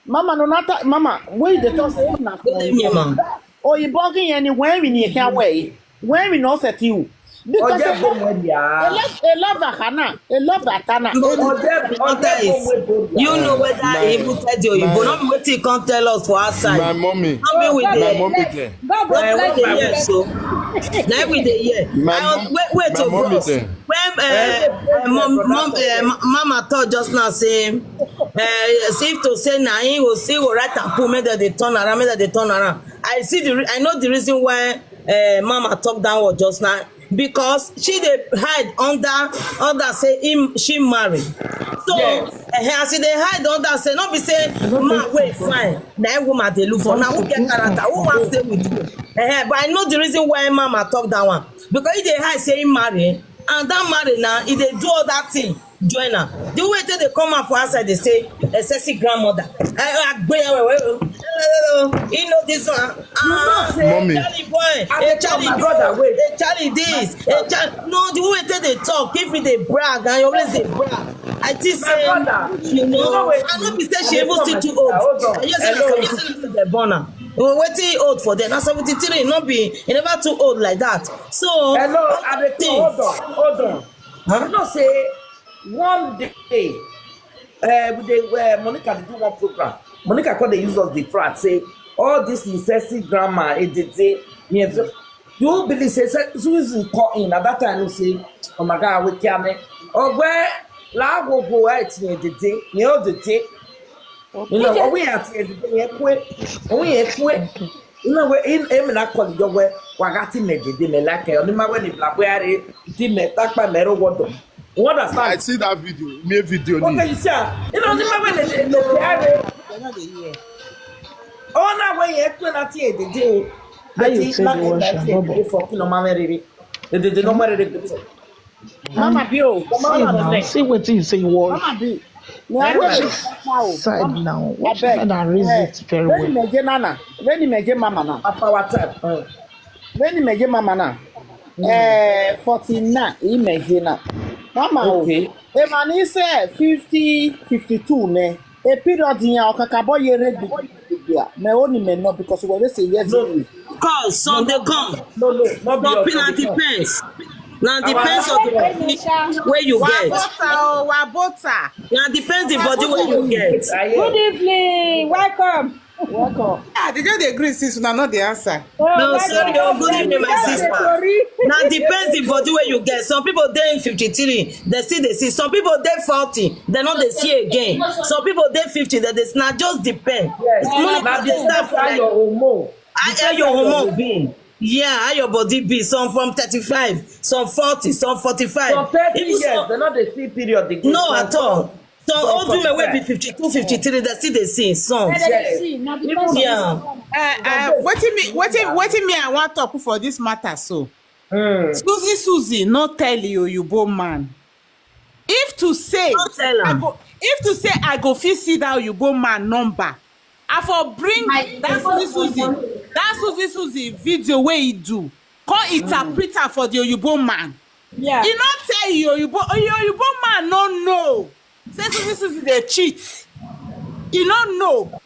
Mama, no nata, mama, wey dey talk say if na some Oyibo, Oyibo gi yẹn ni when we ni here way, when we no set you. Because a love, a love Hana, a love Atana. You know whether he even tell the Oyibo, not wetin he come tell us for outside. My mommy. Not be with the mommy there. God bless you. So now we dey here. Wait, wait, bros. When, uh, mom, mom, uh, mama talk just now say, uh, see if to say na him go see go write and put make dem dey turn around, make dem dey turn around. I see the, I know the reason why, uh, mama talk that word just now, because she dey hide under, under say him, she marry. So, uh, as she dey hide under say, no be say man wey fine na him woman dey look for. Now who get character? Who wan stay with you? Uh, but I know the reason why mama talk that one, because he dey hide say he marry, and that marry now he dey do all that thing. Join am. The way they come out for outside, they say, a sexy grandmother. I, I, he know this one. Ah, mommy. Charlie boy, a Charlie brother, wait. A Charlie this, a Charlie. No, the way they talk, if they brag, and you always they brag. I think say, you know, I no be say she even still too old. I just say na seventy-three the born am. Wetin old for them? Na seventy-three, no be, e never too old like that. So, hello, I dey think, hold on, hold on. Huh? You know say one day, uh, we dey, uh, Monica dey do one program. Monica come dey use us the frat say all this incessant grammar, e dey dey. You believe say, say Susan call in at that time, you say, oh my God, we can't. Oh, well, la go go right here the day, you know the day. You know, we are here the day, we, we are here. You know, we in, in, na call your way, wagati me the day, me like, you know, when the black, we are, the me, tak pa mero wodo. You understand? I see that video. Me video. Okay, you see, you know, the man when they, they, they, they, oh, now when you explain that here the day, that is not that here the day for, you know, mama, they, they, they, they, no matter the good. Mama Bio, see now, see wetin you say you want. Mama B. Side now. Watch and raise it very well. When you make Nana, when you make Mama now. At our time. When you make Mama now. Eh, forty-nine, imagine. Mama, o. Okay. E ma ni se fifty, fifty-two ne. E period ya okakabo yere gbigbigbia. Me only me no, because we say yes. No, no, Cause some dey come. No, no, not be Some your people na turn. Depends. Na depends on the money wey you get. Wabota o, wabota. Na depends the body wey you get. Good evening. Welcome. Welcome. Ah, they just dey gree since una no dey answer. Oh, No, welcome. Sorry, oh, good evening, my sister. Na depends the body wey you get. Some people dey fifty-three, they still dey see. Some people dey forty, they no dey see again. Some people dey fifty, they dey see. Na just depend. Yes. Money Na dey start depends for how like your hormone. I hear your hormone be. Yeah, how your body be. Some from thirty-five, some forty, some forty-five. Some thirty Even years, some they no dey see period again. No, Some at all. Some some old women wey be forty-five. Fifty-two, fifty-three, they still dey see some. Yes. Even Yeah. Uh, uh, wetin me, wetin, wetin me I wan talk for this matter so. Mm. Susie, Susie, no tell you, Oyibo man. If to say, No tell I am. Go, if to say I go fit see that Oyibo man number, I for bring My that Susie, Susie, that Susie, Susie video wey he do, come interpret am for the Oyibo man. Yeah. He no tell you, Oyibo, Oyibo man no know. Say Susie, Susie dey cheat. He no know.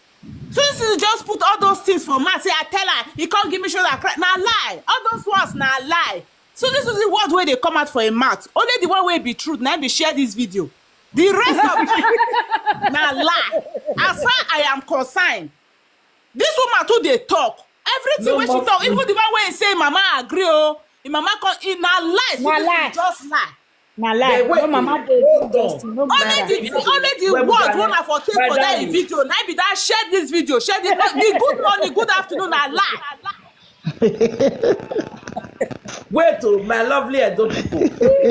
Susie, Susie just put all those things for mouth. Say I tell her, he come give me shoulder cry. Na lie. All those ones na lie. Susie, Susie word wey dey come out for him mouth. Only the one wey be truth, na be share this video. The rest of them na lie. As far I am concerned, this woman too dey talk. Everything No wey she more talk, food. Even the one wey say mama agree o, him mama come, e na lie. Na Susie, Susie lie. Just lie. Na lie. But wait No o, mama dey hold do on. This thing. No Only matter. The, only the Where we word got wey it? I for take for that Madam. Video. Na be that share this video, share this. The good morning, good afternoon, na lie. Wait o, my lovely Edo people.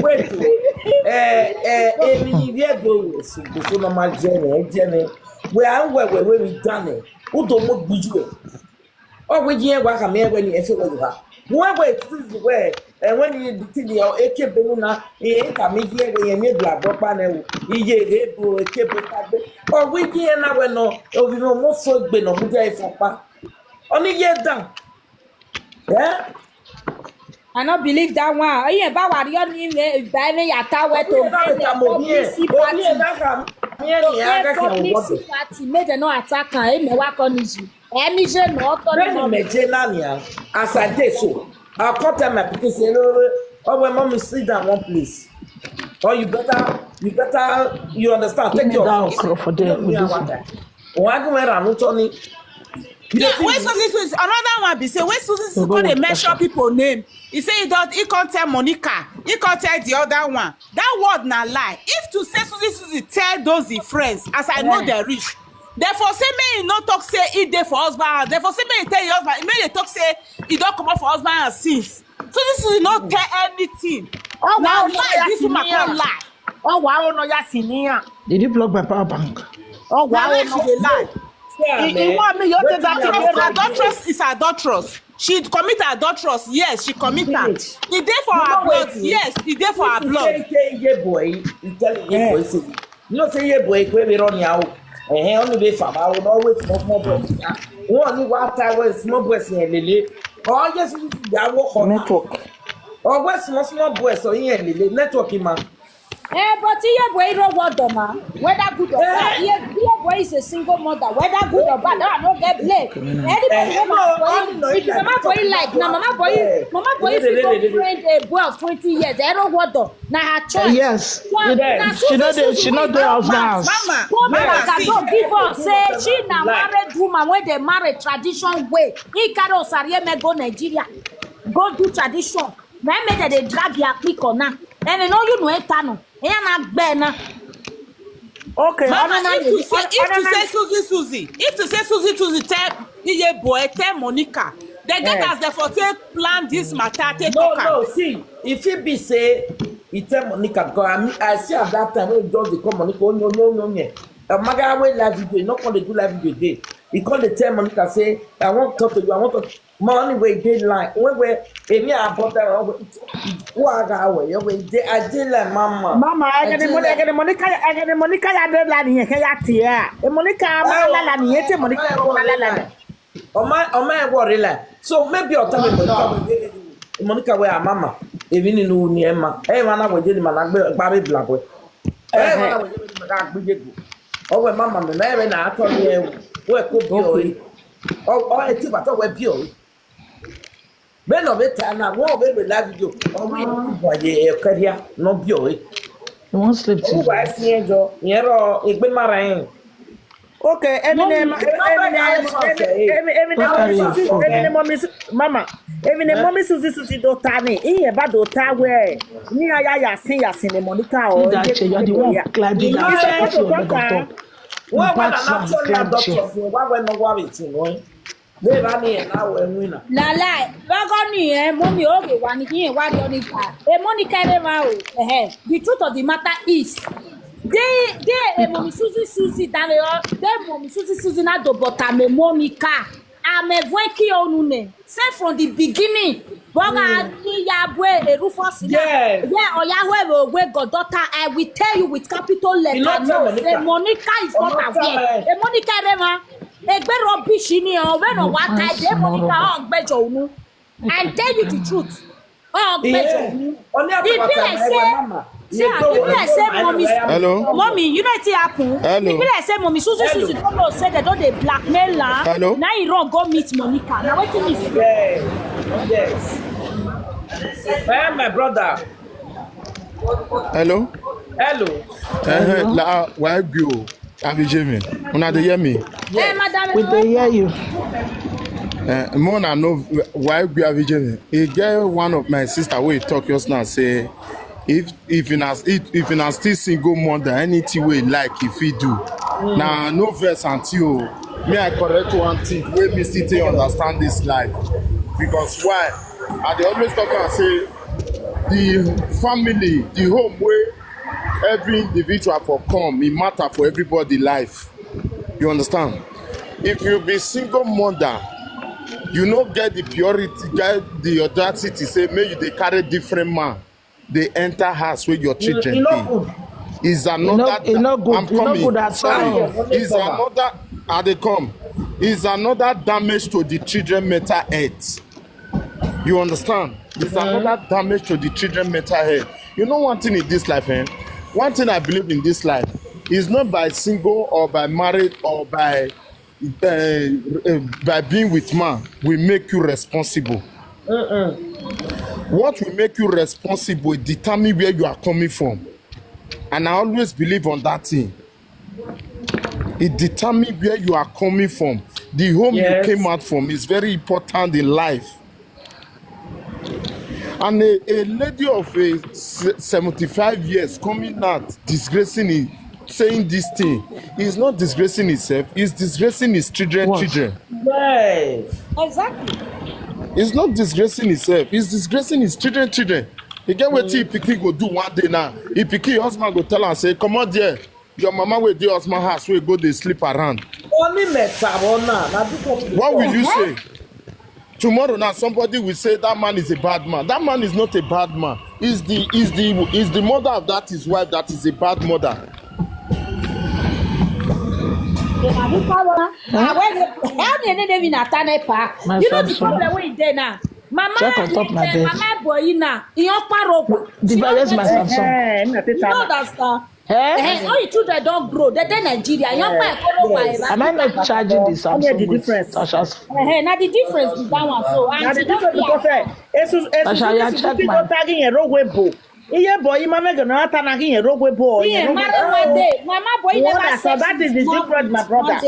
Wait o. Eh, eh, emi ni bi Edo so so normal journey, journey. We are where we we done. Udo mo gbiju. Ọ bụ ji egwu aka m egwe na efe egwe ha. Nwa egwe tuzi we enwe ni diti ni o eke benu na e ka mi ji egwe ye mi bla bro pa na ewu. Iye re do eke be pa gbe. Ọ bụ ji e na we no obi mo mo so gbe no mu je ifo pa. Oni ye dan. Eh? I no believe that one. Oyin ba wari on ni me ba me ya ta we to Oye na be ta mo bi e. Oye na ka mi e ni aga ka wo. Publicity party make dem no attack am. E me wa ko ni ji. Emi je no to Then ni me je na ni a. As I dey so, I come tell my pikin say, no, no, oh, well, mommy, sit down one place. Or you better, you better, you understand, take your office. Okro for there. Why go around, no, Tony? Yeah, when Susie, Susie, another one be say when Susie, Susie come dey mention people name, he say he don, he come tell Monica, he come tell the other one. That word na lie. If to say Susie, Susie tell those him friends, as I know Yeah. They reach, therefore say me he no talk say he dey for husband house. Therefore say me he tell your husband, me they talk say he don comot for husband house since. So this is not tell anything. Oh, Na wow, lie, yeah, this woman yeah. Come lie. Oh, wow, no, yeah, senior. Did you block my power bank? Oh, Na wow, lie no. She dey lie. Yeah, He, he man. Want me, you take that Adulteress, adulteress is adulteress. She commit adulteress. Yes, she commit am. Finish. E dey for You her know blood. Wetin? Yes, e dey for her If you blood. Say, say, yeah, boy, you tell him, yeah, boy, say, you know, say, yeah, boy, we be run now. Eh, eh, only be farm. I will always small, small boy. One only one time when small boys here, lele. Oh, yes, we are work on Network. Always small, small boys, so here, lele. Networking, man. Eh, but here boy no word though, ma. Whether good or bad, here, here boy is a single mother. Whether good or bad, I no get blame. Anybody Eh, wey no, mama boy, no, no, if you no, mama no, boy no, like, na no, mama boy, eh, mama boy no, no, fit no, go no, no. Friend a boy of twenty years. Eh, no word though. Na her choice. Yes. One, Yes. Na She no Susie, dey, Susie she no wey dey don house now. Mama, Go mama, back and see. Go give us say she na Like married woman wey dey marry tradition way. He carry Osarieme go Nigeria, go do tradition. Na him make dem dey drag your pick on now. And you know you know it, no. Eya na gbe na. Okay, Mama, Anana if to dey, say, if to Anana say Susie, Susie, if to say Susie, Susie tell Iye boy, tell Monica, they get Eh. As they for take plan this matter, take No, talk am. No, see, if he be say, he tell Monica, because I, mean, I see at that time when he just dey call Monica, oh, no, no, no, no. A maga wey live video, he no come dey do live video dey. He come dey tell Monica say, I wan talk to you, I wan talk. Money wey dey line. Wey wey emi abota wey wa ga we yo we dey I dey line mama. Mama, I get the money, I get the money, I get the money, I dey line here, here here. The money ka ma la la ni, ete money ka ma la la ni. Oma oma e worry line. So maybe o tell me Monica wey Monica wey her mama. Evi ni nu ni ema. E ma na we je ni ma na gbe gba be bla boy. E ma na we je ni ma na gbe je go. O we mama me na e na ato ni e. We ko bi o. Okay. O o e ti ba to we bi o. Be no be ta na wo be be live video. O we ko bo ye e karia no bi o. You won't sleep O today. Wa si e jo. Yero egbe mara en. Okay, Eminem, Mommy, Eminem, Eminem, Eminem, Eminem, Mommy Suzy, Eminem, Mommy Su-, Mama, Eminem, Mommy Suzy, Suzy do tani. Iye ba do ta we. Ni aya ya sin ya sin ni Monica o. That you are the one climbing that statue on the top. Why when I'm not telling your doctor for why when no worry thing, eh? They run here now we win. La la, rogo ni eh, Mommy o ke wa ni kin wa do ni ka. E Monica re ma o. Eh, the truth of the matter is, they they e Mommy Suzy Suzy dale o. They Mommy Suzy Suzy na do but I'm a Monica. I'm a Vweki Onune. Say from the beginning. Boga ni ya bwe e Rufus. Yes. Yeah, or ya we we goddaughter. I will tell you with capital letter. No, say Monica is not aware. E Monica re ma. Egbe rubbish ni o, we no wa tie de Monica on gbejo unu. I tell you the truth. On gbejo unu. If be like say, see, if be like say mommy, hello, mommy, you know wetin happen? Hello. If be like say mommy Suzy Suzy don't know say they don dey blackmail her. Hello. Now he run go meet Monica. Now wetin he say? Yes. Eh, my brother. Hello. Hello. Eh, la wa gbe o. Abijemi, una dey hear me? Eh, madam, we dey hear you. Eh, mo na know why we Abijemi. E get one of my sister wey talk just now say if if una if, if una still single mother, anything wey you like, you fit do. Na no vex aunty o. Me I correct one thing wey me still take understand this life. Because why? I dey always talk am say the family, the home wey every individual for come, e matter for everybody life. You understand? If you be single mother, you no get the purity, get the audacity, say make you dey carry different man, dey enter house where your children dey. Is another. I'm coming. Sorry. Is another. I dey come. Is another damage to the children mental health. You understand? It's another damage to the children mental health. You know one thing in this life, eh? One thing I believe in this life is not by single or by married or by uh, uh, by being with man will make you responsible. What will make you responsible will determine where you are coming from. And I always believe on that thing. It determines where you are coming from. The home you came out from is very important in life. And a, a lady of a se- seventy-five years coming out disgracing it, saying this thing, is not disgracing himself, he's disgracing his children. Children. Yes. Exactly. He's not disgracing himself, he's disgracing his children. Children. You get what he pikin go do one day now. He pikin husband go tell her say, "Come out there." Your mama will do us my house, we go they sleep around. Only meta one now. What will you say? Tomorrow now, somebody will say that man is a bad man. That man is not a bad man. Is the is the is the mother of that his wife that is a bad mother. You know the problem wey dey now. Mama, check on top my bed. Mama boy now. He on parokwa. The various my Samsung. You know that stuff. Eh? Eh, all your children don't grow. They dey Nigeria. Young man, follow my. Am I not charging the Samsung? Only the difference. Eh, now the difference with that one. So and the difference because eh, Jesus, Jesus, Jesus, Jesus, Jesus, tagging a rogue way bo. Iye boy, ima mega na ata na hin rogue bo. Yeah, mara one day. Mama boy never said that is the difference, my brother.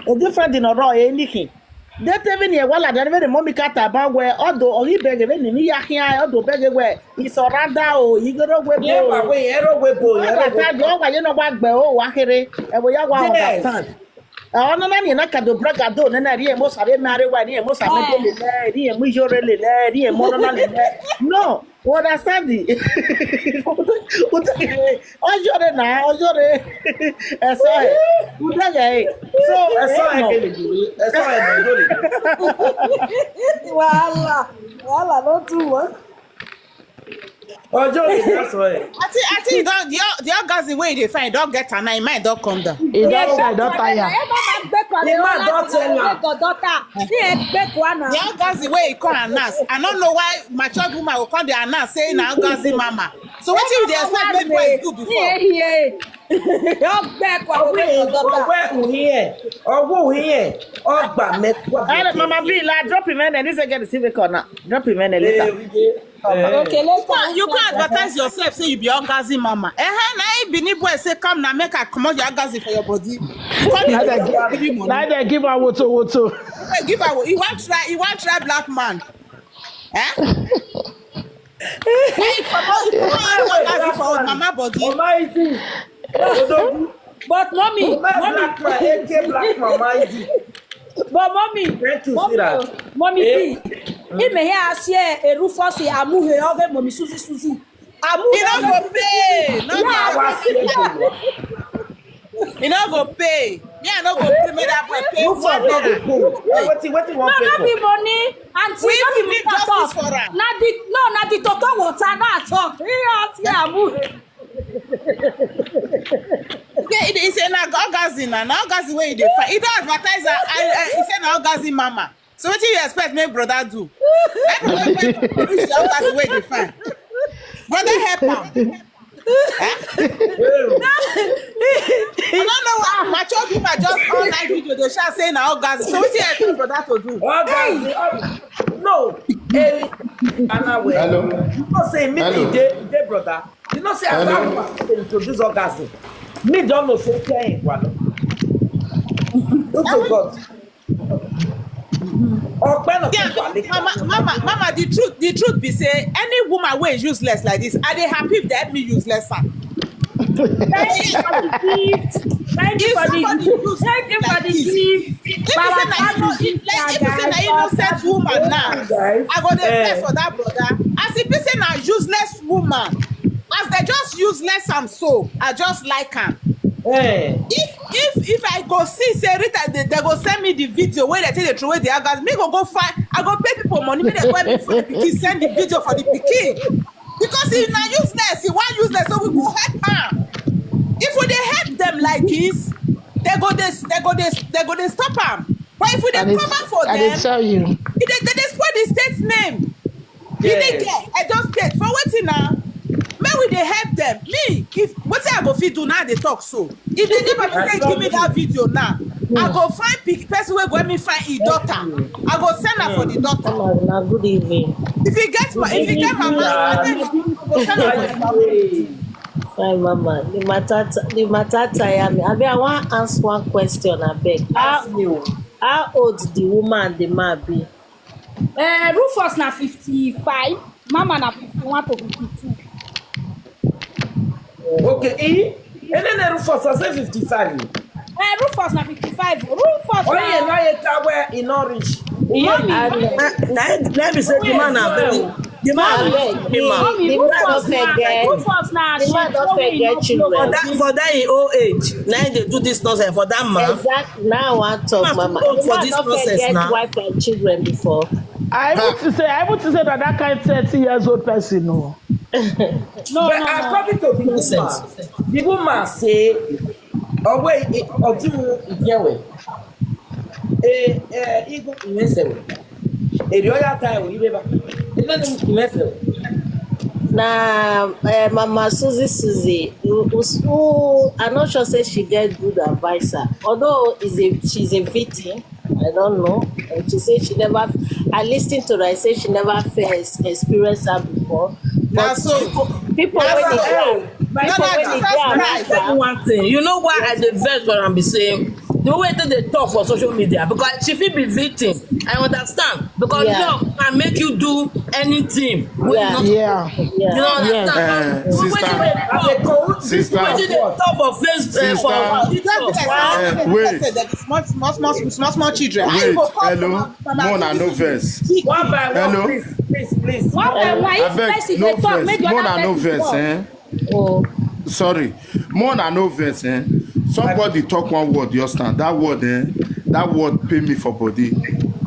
A different in a raw anything. That even a wala that very mommy cat about where although or he beg even in ya here, although beg where he surrender oh, he go rogue way. Yeah, but we hero way boy. That's how the one you know what be oh, wahiri. And we are one understand. Ọnụ na nina ka do braga do na na rie mo sabe mare wa rie mo sabe de le le rie mo yore le le rie mo na le le. No, you understand? Ojore na ojore. Eso e. Udaga e. So eso e kele juri. Eso e na juri. Wahala. Wahala no too much. Ojo dey just well. I think I think don the the orgasm wey you dey find don get am now, im mind don come down. E don say e don tire. The man don tell am. Daughter, he expect one. The orgasm wey he come announce, I no know why matured woman go come dey announce say na orgasm mama. So wetin you dey expect make boys do before? Ọgbẹ́ ẹ̀kọ́ ọgbẹ́ your daughter. Ọwọ́ ẹ̀hún yẹn, ọwọ́ ẹ̀hún yẹn, ọgbà mẹ́kọ́. Hey, Mama B, like, drop him in and this again is him record now. Drop him in later. Okay, later. You can advertise yourself say you be orgasm mama. Eh, na him Benin boy say come na make I comot your orgasm for your body. You come dey give me money. Now they give her woto woto. Hey, give away. You wan try, you wan try black man. Eh? Hey, comot, comot your orgasm for mama body. Ọmọ ìdí. Odogwu. But mommy, Ọmọ mommy, black man, A K black man, ọmọ ìdí. But mommy, Thank you, mommy, sweetheart. Mommy Eh? B, ime here as here a Rufus amughe oge mommy Susie Susie. E no go pay. No, Yeah. Àwa sí ẹ̀kọ́ wa. E no go pay. Me, I no go pay make that boy pay. Rufus no dey go. Wetin wetin wan No, pay no for? Be money. Auntie, We no be need money at all. Justice for am. Na the, no, na the toto water na talk. Here as here amughe. Yeah, he say na orgasm na, na orgasm wey he dey find. He don advertise am. I, I, he say na orgasm mama. So wetin you expect make brother do? Make brother go reach the orgasm wey he dey find. Brother help am. Eh? I don't know why mature people just online video dey shout say na orgasm. So wetin you expect brother to do? Orgasm. No. Eli. Anawe. Hello. You know say me Hello. dey dey brother. You know say as Hello. that woman dey introduce orgasm, me don know say ten wa no. Look to God. Ọpẹ́ náà ti wà Yeah, létí. mama, mama, mama, the truth, the truth be say any woman wey useless like this, I dey happy if they help me useless am. Thank you for the gift. Thank you If for the somebody gift. use Thank you for like the this, gift. if you say na inno- if like, if you say na innocent woman now, I go dey vex for that brother. As e be say na useless woman, as they just useless am so, I just like am. Eh. If if if I go see say Rita, they, they go send me the video where they take the throw away the orgasm. Me go go find. I go pay people money. Me they go help me find the pikin, send the video for the pikin. Because he na useless, he wan useless, so we go help am. If we dey help them like this, they go dey they go dey they go dey stop am. But if we dey And it's- cover for I dey them, tell you. e dey they dey spoil the state name. You dey Yes. get Edo State for wetin na? Make we dey help them. Me, if wetin I go fit do now, I dey talk so. If they never fit give me that video now, I go find pe- person wey go help me find him daughter. I go send am for the daughter. Hello, na good evening. If you get my, if you get my mind, I go send am for the daughter. Fine, mama. The matter, t- the matter tire me. Abi, I wan ask one question. Abeg, how, how old the woman and the man be? Uh, Rufus na fifty-five, Mama na fifty-one to fifty-two. Okay. E. Enene Rufus, I say fifty-five. Uh, Rufus na fifty-five. Rufus Oye na na ye tawe e no reach. Mommy, And Na na be say the man na very the man abeg, the man the, the man don Rufus na forget. Rufus na The man don shit wey forget no for children. blow. that for that in old age na him dey do this nonsense for that man. Exactly. Now I wan talk, Man mama. too old The for man this don nonsense forget now. Wife and children before. I even to say, I even to say that that kind thirty years old person, no. No, But no, no. According to the woman, Nonsense. The woman say, "Owe ọdún ìjẹwẹ̀, e e igun ìmẹsẹ̀wẹ̀, èrè ọ̀yà ta ẹ̀wọ̀ yìí bẹ́ẹ̀ bá, ẹ lẹ́nu ìmẹsẹ̀wẹ̀." Na uh, Mama Susie Susie, who, who, who I'm not sure say she get good advisor. Although is a she's a victim, I don't know. And she say she never. I listened to her. I say she never first experienced her before. Na so. People Na wey so. dey No, people na wey the dey first there. prize. Tell you one thing, you know why I dey vex for am be say the way they dey talk for social media, because she fit be victim. I understand, because Yeah. love can make you do anything. Wey you Yeah. not Yeah. You know, Yeah. understand? Eh, But sister, wetin dey talk, sister, wetin dey talk for face, eh, sister. for You just be like Eh, say wait. that small small small small small children. How you Wait, go come hello, from- from Mona, no activity? vex. One by one, Hello? please, please, please. One by one, if Abeg, person no dey talk, vex. make the Mona, other no person vex, talk. Eh? Oh, Sorry, Mona, no vex, Eh? Somebody talk one word, you understand? That word, Eh? That word pay me for body.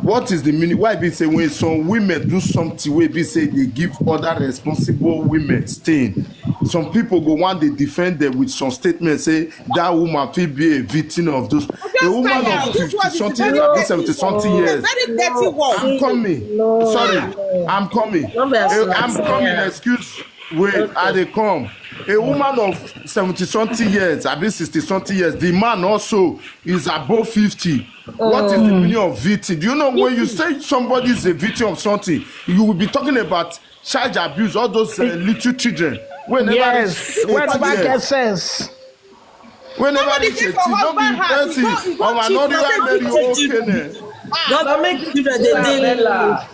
What is the meaning? Why be say when some women do something wey be say they give other responsible women stain, some people go want to defend them with some statements say that woman fit be a victim of those. A woman of fifty something, seventy something years. Very dirty word. I'm coming. Sorry, I'm coming. I'm coming. Excuse. Wait, I dey come. A woman of seventy something years, I be sixty something years. The man also is above fifty. What is the meaning of victim? Do you know when you say somebody is a victim of something, you will be talking about child abuse, all those uh, little children. Whenever Yes, reach whenever eighteen get years, sense. Whenever Nobody reach dey for eighteen, no be husband house, person. you go, you go Our cheat, not you go real say very you cheat. Okay then. Don't make children dey deal. Bella.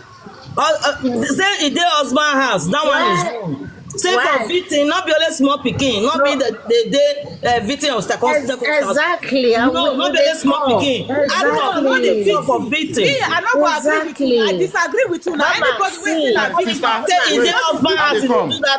Uh, uh, say e dey husband house. That one is wrong. Say for victim, not be only small pikin, not be the the dey uh, victim of circumstances. Exactly. I No, will- not be only small pikin. Adult no dey feel for victim. Me, I no go agree with you. I Exactly. Disagree with you. Now Mama, anybody wey see. say na victim, Sister, Say e wait, dey husband I house dey if you come. do that